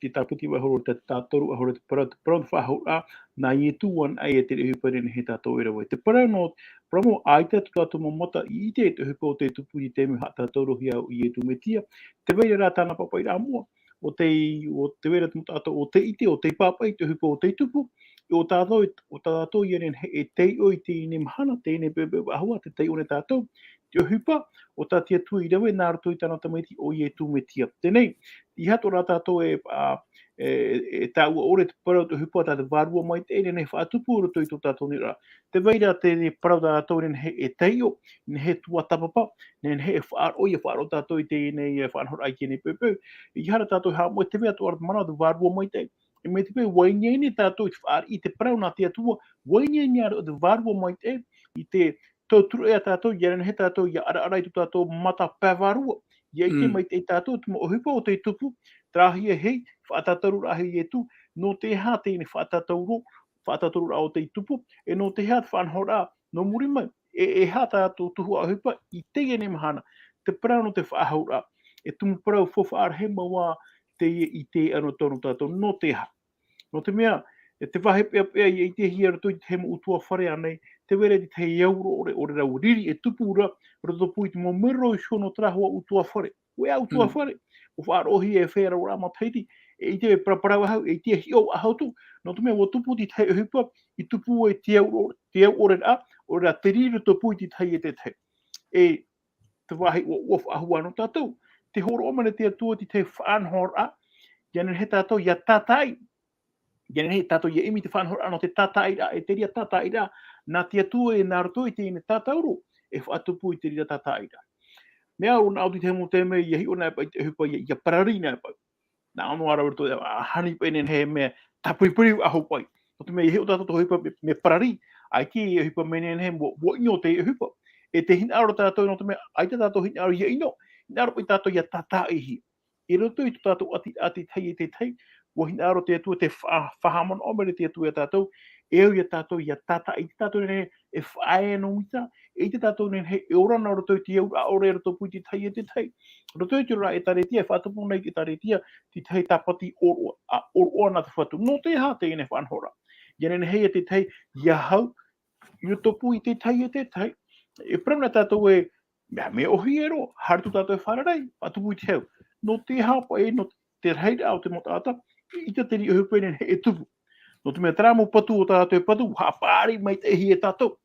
te tāpiti vaiho roa, te tātauro vaiho roa, te parau, te parau nō te faʻahauraʻa, nā Ietu anaʻe ia te reira ʻohipa e nehenehe tātou e rave. Te parau nō, parau mau, ʻaita tō tātou mau mata i ʻite i te ʻohipa o tei tupu i te taime haʻatātaurohia ʻo Ietu Metia, tē vai ra rā tāna pāpaʻiraʻa mua, ʻo tei, ʻo tē vai ra te mau taʻata, ʻo tei ʻite, ʻo tei pāpaʻi i te ʻohipa o tei tupu, ʻo tātou, ʻo tātou ia nehenehe e taiʻo i teie nei mahana, teie nei poʻipoʻi vāhi, tē taiʻo nei tātou, te ʻohipa, ʻo tā te Atua i rave nā roto i tāna tamaiti ʻo Ietu Metia. Teie nei, ʻeiaha atoʻa rā tātou e, ā, e, e, e taʻua ʻore te parau te ʻohipa tā te Vārua Maitaʻi e nehenehe e faʻatupu i roto i tō tātou nei ra. Tē vai ra te parau tā tātou e nehenehe e taiʻo, nehenehe e tuatāpapa, nehenehe e faʻaroʻo, ʻia faʻaroʻo tātou i teie nei, e faʻanahoraʻa i teie nei poʻipoʻi. ʻEiaha rā tātou e haʻamoʻe, tē vai atoʻa ra te mana o te Vārua Maitaʻi. E mai te peu, ʻua ʻite nei tātou i te fāriʻi i te parau nā te Atua, ʻua ʻite nei ʻo te Vārua Maitaʻi, i te tauturu ia tātou, ʻia nehenehe tātou ʻia ʻaraʻara i tō tātou mata pae vārua. ʻIa ʻite Mm. maitaʻi tātou te mau ʻohipa o tei tupu, terā hia hei, faʻatātauroraʻa a Ietu, nō te aha teie nei faʻatātauro, faʻatātauroraʻa o tei tupu, e nō te aha te faʻanahoraʻa, nō muri mai, e, e aha tā tātou tuhaʻa ʻohipa i teie nei mahana, te parau nō te faʻahauraʻa, e tumu parau faufaʻa rahi mau ā teie i te anotau nō tātou, nō te aha. Nō te mea, e te vāhi peʻapeʻa ʻia ʻitehia i roto i te mau ʻutuāfare ānei, tē vai ra te tahi au ʻore, ʻore rau riri e tupu ra, i rotopū i te mau mero iho nō terā hua ʻutuāfare. ʻOia ʻutuāfare, Mm. ʻua faʻaroʻohia e feiā rau ra matahiti, e ʻite e paraparau ahau, e ʻite e hiʻo ahau atu, nō te mea ʻua tupu te tahi ʻohipa, i tupu ai te au ʻore, te au ʻore ra, ʻore rā te riri i rotopū i te tahi e te tahi. E te vāhi ʻua, ʻua faʻahou nō tātou, tē hōroʻa mai nei te Atua te tahi faʻanahoraʻa, ʻia nehenehe tātou ʻia tātaʻi, ʻia nehenehe tātou ʻia ʻimi te faʻanahoraʻa nō te tātaʻiraʻa, e te reira tātaʻiraʻa, nā te Atua e nā roto i teie nei tātauro, e faʻatupu i te reira tātaʻiraʻa. Mea au nā ʻoe te tahi mau taime, ʻia hiʻo na paʻi te ʻohipa, ʻia, ʻia parari na paʻi. Nā ʻō noa rā roto, ā, hani paʻi e nehenehe e mea tāpiripiri faʻahou paʻi. Nō te mea ʻia hiʻo tātou te ʻohipa mea, mea parari, ʻaita e ʻohipa mea nehenehe, ʻua, ʻua ʻino te ʻohipa. E te hinaʻaro tātou, nō te mea, ʻaita tātou hinaʻaro ʻia ʻino, hinaʻaro paʻi tātou ʻia tātaʻihia. I roto i tō tātou ʻati, ʻati tahi e te tahi, ʻua hinaʻaro te Atua te fa-, faʻahaʻamanaʻo mai te Atua ia tātou, e au ia tātou ʻia tātaʻi, ʻaita tātou e nehenehe e faʻaea nō mita, ʻaita tātou e nehenehe e ora na roto i te auraʻa ʻore i rotopū i te tahi e te tahi. Roto i te oraraʻa ʻĒtārētia, e faʻatupu nei i te ʻĒtārētia, te tahi tāpati ʻōroʻa, ā, ʻōroʻa nā te Fatu. Nō te aha teie nei faʻanahoraʻa? ʻIa nehenehe ia te tahi, ʻia hau, i rotopū i te tahi e te tahi. E parau na tātou e, mea, mea ʻōhie roa, haere atu tātou e fārerei, faʻatupu i te hau. Nō te aha paʻi, nō te rahiraʻa o te mau taʻata, ʻaita te reira ʻohipa e nehenehe e tupu. Nō te mea terā mau patu o tātou e patu, haʻapaʻari maitaʻihia e tātou.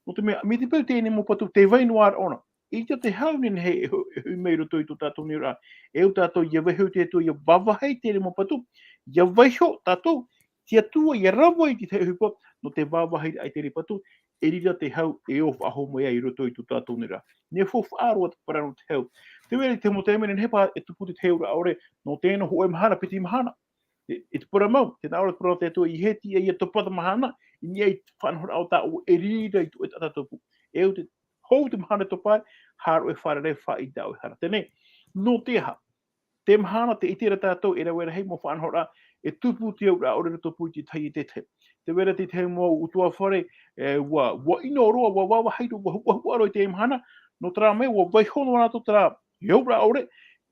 Nō te mea, mai te peu teie nei mau patu, tē vai noa ra ʻōna. ʻAita te hau e nehenehe e ho-, e hoʻi mai i roto i tō tātou nei oraraʻa. E au tātou ʻia vaiho i te Atua, ʻia vāvāhi teie nei mau patu, ʻia vaiho tātou, te Atua ʻia rave i te tahi ʻohipa, nō te vāvāhiraʻa i teie patu, e riro te hau e ō faʻahou mai ai i roto i tō tātou nei oraraʻa. Nē faufaʻa roa te parau nō te hau. Tē vai ra te mau taime e nehenehe paʻi e tupu te tahi auraʻa ʻore, nō teie nei hōʻē mahana, piti mahana. E, e te parau mau, tē nā ʻō ra te parau nō te Atua, ʻeiaha e tiʻa ʻia topa te mahana, i niʻa i te faʻanahoraʻa o tāʻu e riro i tō ʻoe taʻata tupu. E au te, hou te mahana e topa ai, haere ʻoe e fārerei, faʻaʻī i tā ʻoe hara. Teie nei, nō te aha? Te mahana, tē ʻite ra tātou e rave rahi mau faʻanahoraʻa, e tupu te auraʻa ʻore i rotopū i te tahi e te tahi. Tē vai ra te tahi mau ʻutuāfare, e, ʻua, ʻua ʻino roa, ʻua vāvāhi roa, ʻua huʻahuʻa roa i teie mahana, nō terā mea, ʻua vaiho noa rātou terā auraʻa ʻore,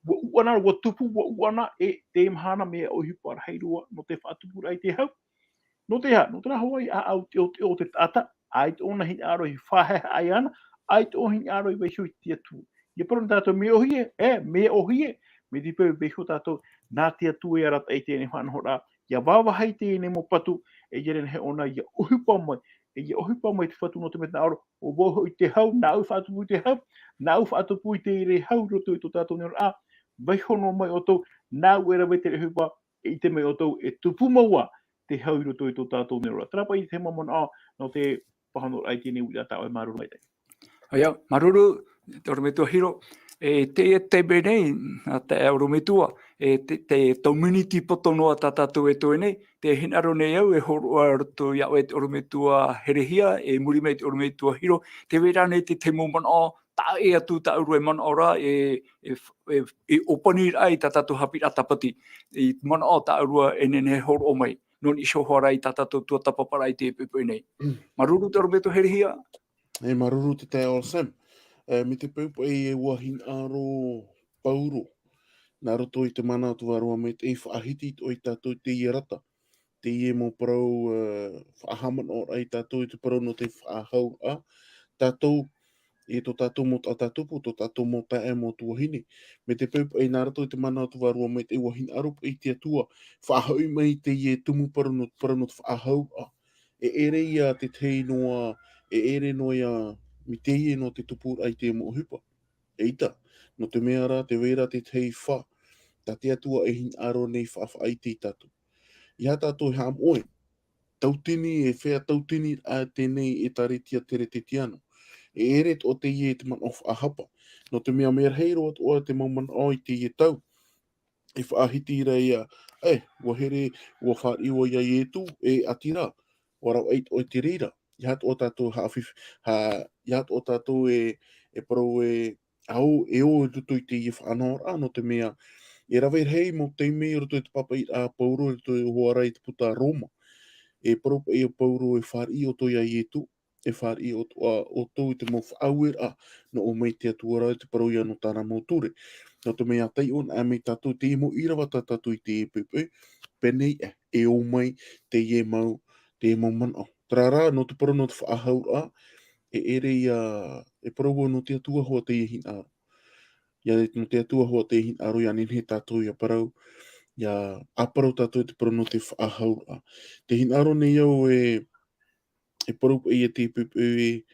ʻua ʻuʻana, ʻua tupu, ʻua ʻuʻana, e, teie mahana mea ʻohipa rahi roa, nō te faʻatupuraʻa i te hau. Nō te aha? Nō terā hoʻi ʻāʻau teʻoteʻo o te taʻata, ʻaita ʻōna hinaʻaro i faʻahaehaʻa iāna, ʻaita ʻōna hinaʻaro i vaiho i te Atua. ʻIa parau na tātou mea ʻōhie, e, mea ʻōhie, mai te peu e vaiho tātou, nā te Atua e arataʻi i teie nei faʻanahoraʻa, ʻia vāvāhi teie nei mau patu, e ʻia nehenehe ʻōna ʻia ʻohipa mai, e ʻia ʻohipa mai te Fatu nō te mea nā ʻō ra, ʻo vau hoʻi te hau, nāʻu faʻatupu i te hau, nāʻu faʻatupu i te reira hau i roto i tō tātou nei oraraʻa, vaiho noa mai ʻoutou, nāʻu e rave te reira ʻohipa, e ʻite mai ʻoutou, e tupu mau ā te hau i roto i tō tātou nei oraraʻa. Terā paʻi te mau manaʻo nō te pāhonoraʻa i teie nei uiraʻa, tā ʻoe, māuruuru maitaʻi. ʻOia, māuruuru, te ʻorometua Hiro, E teie taime nei, a te ʻorometua, e te, te tau miniti poto noa tā tātou e toe nei, tē hinaʻaro nei au e hōroʻa roto iā ʻoe te ʻorometua Herehia, e muri mai te ʻorometua Hiro, tē vai ra nei te, te mau manaʻo, tā ʻoe atu, tā ʻoe e manaʻo ra, e, e, e, e ʻōpaniraʻa i tā tātou haʻapiʻiraʻa tāpati, i manaʻo tā ʻoe e nehenehe e hōroʻa mai. Nō niʻa iho hoʻi ra i tā tātou tuatāpaparaʻa i teie poʻipoʻi nei. Mm. Māuruuru te ʻorometua Herehia. E māuruuru te taeaʻe Sam. E, mai te peu paʻi e ʻua hinaʻaro Pauro, nā roto i te mana o te Vārua Maitaʻi, faʻahiti atoʻa ia tātou i teie rata. Teie mau parau, e, faʻahaʻamanaʻoraʻa ia tātou i te parau nō te faʻahauraʻa. Tātou, e tō tātou mau taʻata tupu, tō tātou mau taeaʻe, mau tuahine. Mai te peu paʻi nā roto i te mana o te Vārua Maitaʻi, ʻua hinaʻaro paʻi te Atua, faʻahoʻi mai teie tumu parau nō, parau nō te faʻahauraʻa. E ʻere ia te tahi noa, e ʻere noa ia, mai teie noa te tupuraʻa i te mau ʻohipa. ʻEita, nō te mea rā, tē vai ra te tahi fā, tā te Atua e hinaʻaro nei faʻaʻite ia tātou. ʻEiaha tātou e haʻamoʻe, tautini, e fea tautini ā teie ʻĒkālesia Keresetiano. E ʻere atoʻa teie te manaʻo faʻahapa. Nō te mea mea rahi roa atoʻa te mau manaʻo i teie tau. E faʻahiti ra ia, e, ʻua here, ʻua fāriʻi ʻoia iā Ietu, e ʻati ra, ʻua rave atoʻa i te reira. ʻEiaha atoʻa tātou haʻafifi-, ha-, ʻeiaha atoʻa tātou e, e parau e, ʻa ō, e ō i roto i teie faʻanahoraʻa, nō te mea, e rave rahi mau taime i roto i te pāpaʻiraʻa a Pauro, i roto i te hōroʻa ra i te puta Roma. E parau paʻi ia Pauro e fāriʻi ʻoutou iā Ietu, e fāriʻi ʻo-, ʻoutou i te mau faʻaueraʻa, nō ʻō mai te Atua ra, te parau ia nō tāna mau ture. Nō te mea taiʻo anaʻe mai tātou, teie mau ʻīrava tā tātou i teie poʻipoʻi, pēnei ē, e ō mai teie mau, teie mau manaʻo. Terā rā, nō te parau nō te faʻahauraʻa, e ʻere ia, e parau vau nō te Atua hoʻi teie hinaʻaro. ʻIa, nō te Atua hoʻi teie hinaʻaro, ʻia nehenehe tātou ʻia parau, ʻia ʻāparau tātou i te parau nō te faʻahauraʻa. Tē hinaʻaro nei au e, e parau paʻi ia te poʻipoʻi,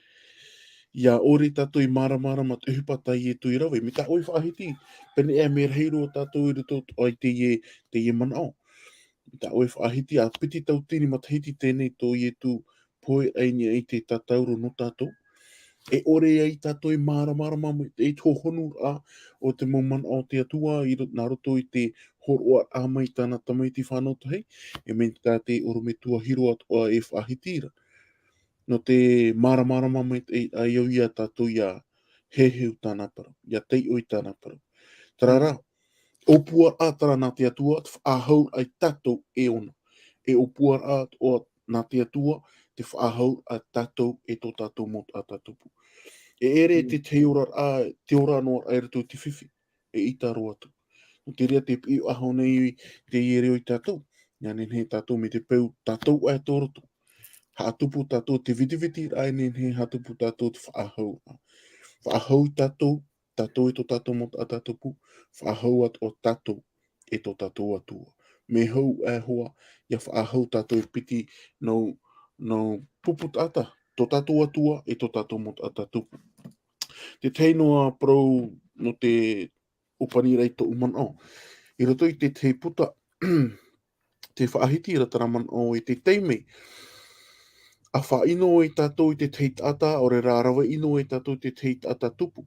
ʻia ʻore tātou i māramarama te ʻohipa tā Ietu i rave. Mai tā ʻoe faʻahiti, pēnei ē mea rahi roa tātou i roto atoʻa i teie, teie manaʻo. Mai tā ʻoe faʻahiti, ʻa piti tautini matahiti teie tō Ietu pohe ai i niʻa i te tatauro nō tātou. E ʻore ai tātou e māramarama mai te, i te hohonuraʻa o te mau manaʻo o te Atua i ro-, nā roto i te hōroʻaraʻa mai tāna tamaiti fānau tahi, e mai tā te ʻorometua Hiro atoʻa e faʻahiti ra. Nō te māramarama mai te, ai au ia tātou ʻia heheu tāna parau, ʻia taiʻo i tāna parau. Terā rā, Mm. ʻōpuaraʻa terā nā te Atua, te faʻahauraʻa ia tātou e ʻōna. E ʻōpuaraʻa atoʻa nā te Atua, te faʻahauraʻa ia tātou e tō tātou mau taʻata tupu. E ʻere Mm. te tahi oraraʻa, te ora noa i roto i te fifi, eʻita roa atu. Nō te reira tē piʻi faʻahou nei teie reo ia tātou, ʻia nehenehe tātou mai te peu tātou aʻe tō roto. Haʻatupu tātou te vitivitiraʻa, e nehenehe haʻatupu tātou te faʻahou. Faʻahou ia tātou, tātou e tō tātou mau taʻata tupu, faʻahou atoʻa tātou e tō tātou Atua. Mea hou aʻe hoʻi, ʻia faʻahou tātou e piti nō, nō pupu taʻata, tō tātou Atua e tō tātou mau taʻata tupu. Te tahi noa parau nō te ʻōpaniraʻa i tōʻu manaʻo. I roto i te tahi puta, tē faʻahiti ra terā manaʻo i te taime, ʻa faʻaʻino ai tātou i te tahi taʻata, ʻaore rā rave ʻino ai tātou i te tahi taʻata tupu.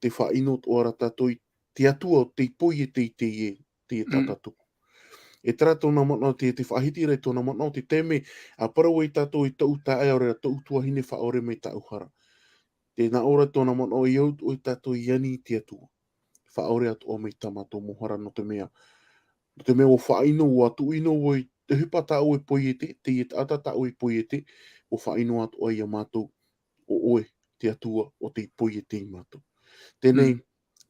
Tē faʻaʻino atoʻa ra tātou i te Atua ʻo tei poiete i teie, teie Mm. taʻata tupu. E terā tōna manaʻo, tē, tē faʻahiti ra i tōna manaʻo, te taime, ʻa parau ai tātou i tōʻu taeaʻe, ʻaore rā tōʻu tuahine faʻaʻore mai tāʻu hara. Tē nā ʻō ra tōna manaʻo, e au atoʻa tātou i ani i te Atua. Faʻaʻore atoʻa mai tā mātou mau hara nō te mea. Nō te mea ʻua faʻaʻino, ʻua tuʻu ʻino vau i te ʻohipa tā ʻoe e poiete, teie taʻata tā ʻoe e poiete, ʻua faʻaʻino atoʻa ia mātou, ʻo ʻoe, te Atua, ʻo tei poiete ia mātou. Teie nei, Mm.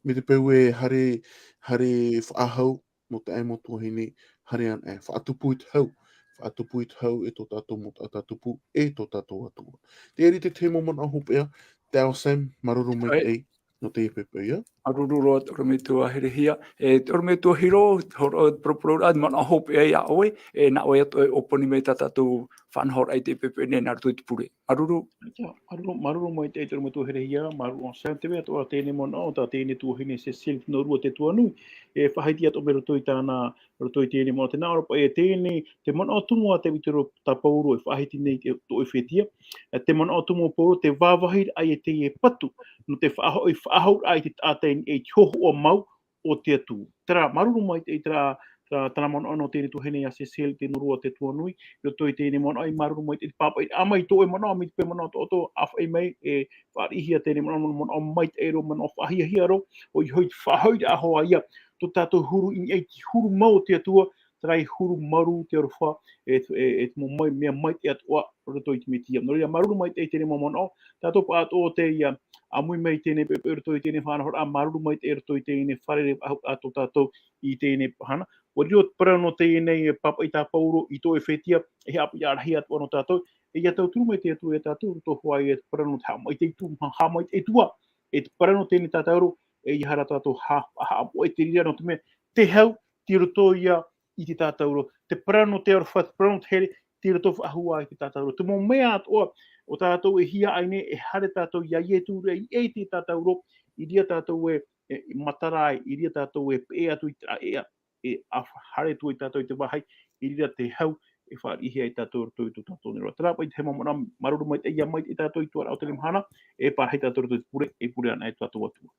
mai te peu e haere, haere faʻahou, nō te ʻāiʻa mau tuahine, haere anaʻe, faʻatupu i te hau, faʻatupu i te hau e tō tātou mau taʻata tupu, e tō tātou Atua. Terā te tahi mau manaʻo hopeʻa, taeaʻe Sam, māuruuru maitaʻi, nō teie poʻipoʻi, ʻia. Māuruuru roa te ʻorometua Herehia, e te ʻorometua Hiro, hōroʻa te paraparau ra, manaʻo hopeʻa ia ʻoe, e nā ʻoe atoʻa e ʻōpani mai tā tātou faʻanahoraʻa i te pepe nei nā roto i te pure. Māuruuru. Ia, māuruuru, māuruuru maitaʻi te ʻorometua Herehia, māuruuru ʻo Sam, te mea atoʻa teie nei manaʻo, tā teie nei tuahine Cecile Norua Tetuanui, e faʻahiti atoʻa mai roto i tāna, roto i teie nei manaʻo, tē nā ʻō ra paʻi, e teie nei, te manaʻo tumu a te ʻEpitoro tā Paulo e faʻahiti nei i te, tō ʻEfetia, e te manaʻo tumu o Paulo, te vāvāhiraʻa i teie patu, nō te faʻahoʻi, faʻahouraʻa i te taʻata i niʻa i te hōhoʻa mau o te Atua. Terā, māuruuru maitaʻi terā, terā, terā manaʻo nō teie nei tuahine ia Cecile Norua Tetuanui, i roto i teie nei manaʻo, e māuruuru maitaʻi te pāpaʻiraʻa mai i tō ʻoe manaʻo, mai te pae manaʻo atoʻa, ʻāfaʻi mai, e fāriʻihia teie nei manaʻo, manaʻo maitaʻi roa, manaʻo faʻahiahia roa, ʻoia hoʻi te faʻahoʻiraʻa hoʻi ia, tō tātou huru i niʻa i te huru mau o te Atua, terā e huru marū te aroha, e, e, e te mau mai, mea maitaʻi atoʻa roto i te Mesia. Nō reira, māuruuru maitaʻi teie nei mau manaʻo, tātou pāʻatoʻa teie, ʻāmui mai teie nei pepe roto i teie nei faʻanahoraʻa, māuruuru maitaʻi roto i teie nei fārerei faʻahou a tō tātou i teie nei pāhana. ʻUa riro te parau nō teie nei pāpaʻi tā Paulo i tō ʻEfetia, e haʻapiʻiraʻa rahi atoʻa nō tātou, e ʻia tauturu mai te Atua ia tātou, roto hoʻi i te parau nō te haʻamaitaʻi atu, haʻamaitaʻi atu ā, e te parau nō teie nei tātauro, e ʻeiaha rā tātou ha-, haʻapoʻe i te reira nō te mea, te hau, tei roto ia i te tātauro. Te parau nō te aroha, te parau nō te here, tei roto faʻahou ā i te tātauro. Te mau mea atoʻa, ʻo tātou e hiaʻai nei, e haere tātou ia Ietu ra i ʻē i te tātauro, i reira tātou e, e matara ai, i reira tātou e peʻe atu i te raʻi ʻēʻa, e a haere atu ai tātou i te vāhi, i reira te hau, e fāriʻihia ai tātou roto i tō tātou nei roa. Terā paʻi te mau manaʻo, māuruuru maitaʻi, ʻia maitaʻi tātou i te tuaraʻa o teie mahana, e parahi tātou roto i te pure, e pure ana e tō tātou Atua.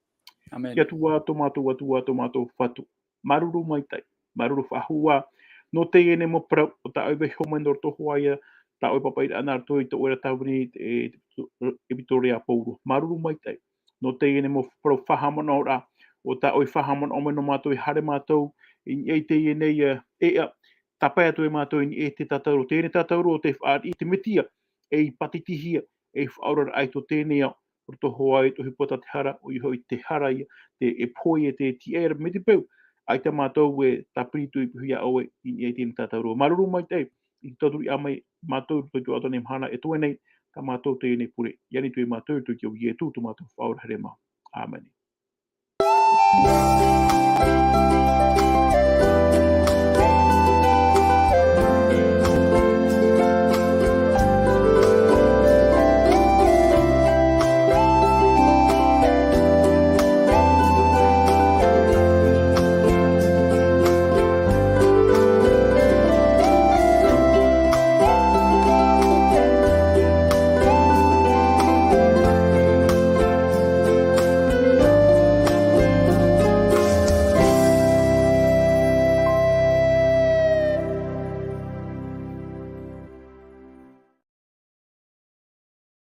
ʻĀmene. Te Atua, tō mātou Atua, tō mātou Fatu. Māuruuru maitaʻi, māuruuru faʻahou ā. Nō teie nei mau parau, ʻo tā ʻoe vaiiho mai nō roto hoʻi ia, tā ʻoe pāpaʻiraʻa nā roto i tō ʻoe ra tāvini, e, e, ʻEpitoro a Paulo. Māuruuru maitaʻi. Nō teie nei mau parau faʻahaʻamanaʻoraʻa, ʻo tā ʻoe faʻahaʻamanaʻo mai nō mātou e haere mātou, i niʻa i teie nei, e, ʻēʻa, tāpae atu ai mātou i niʻa i te tātauro. Teie nei tātauro ʻo tē fāriʻi i te Mesia, ei pātitihia, ei faʻaoraraʻa i tō teie nei ao, roto hoʻi i te ʻohipa tā te hara, ʻoia hoʻi te hara ia, te, e pohe e te tiʻa ra mai te peu, ʻaita mātou e tāpiri atu i piha ia ʻoe, i niʻa i teie nei tātauro. Māuruuru maitaʻi, i te tauturu mai mātou, roto i tō tātou nei mahana, e toe nei, tā mātou teie nei pure, i ani atu ai mātou, roto i te iʻoa o Ietu, tō mātou Faʻaora here mau. ʻĀmene.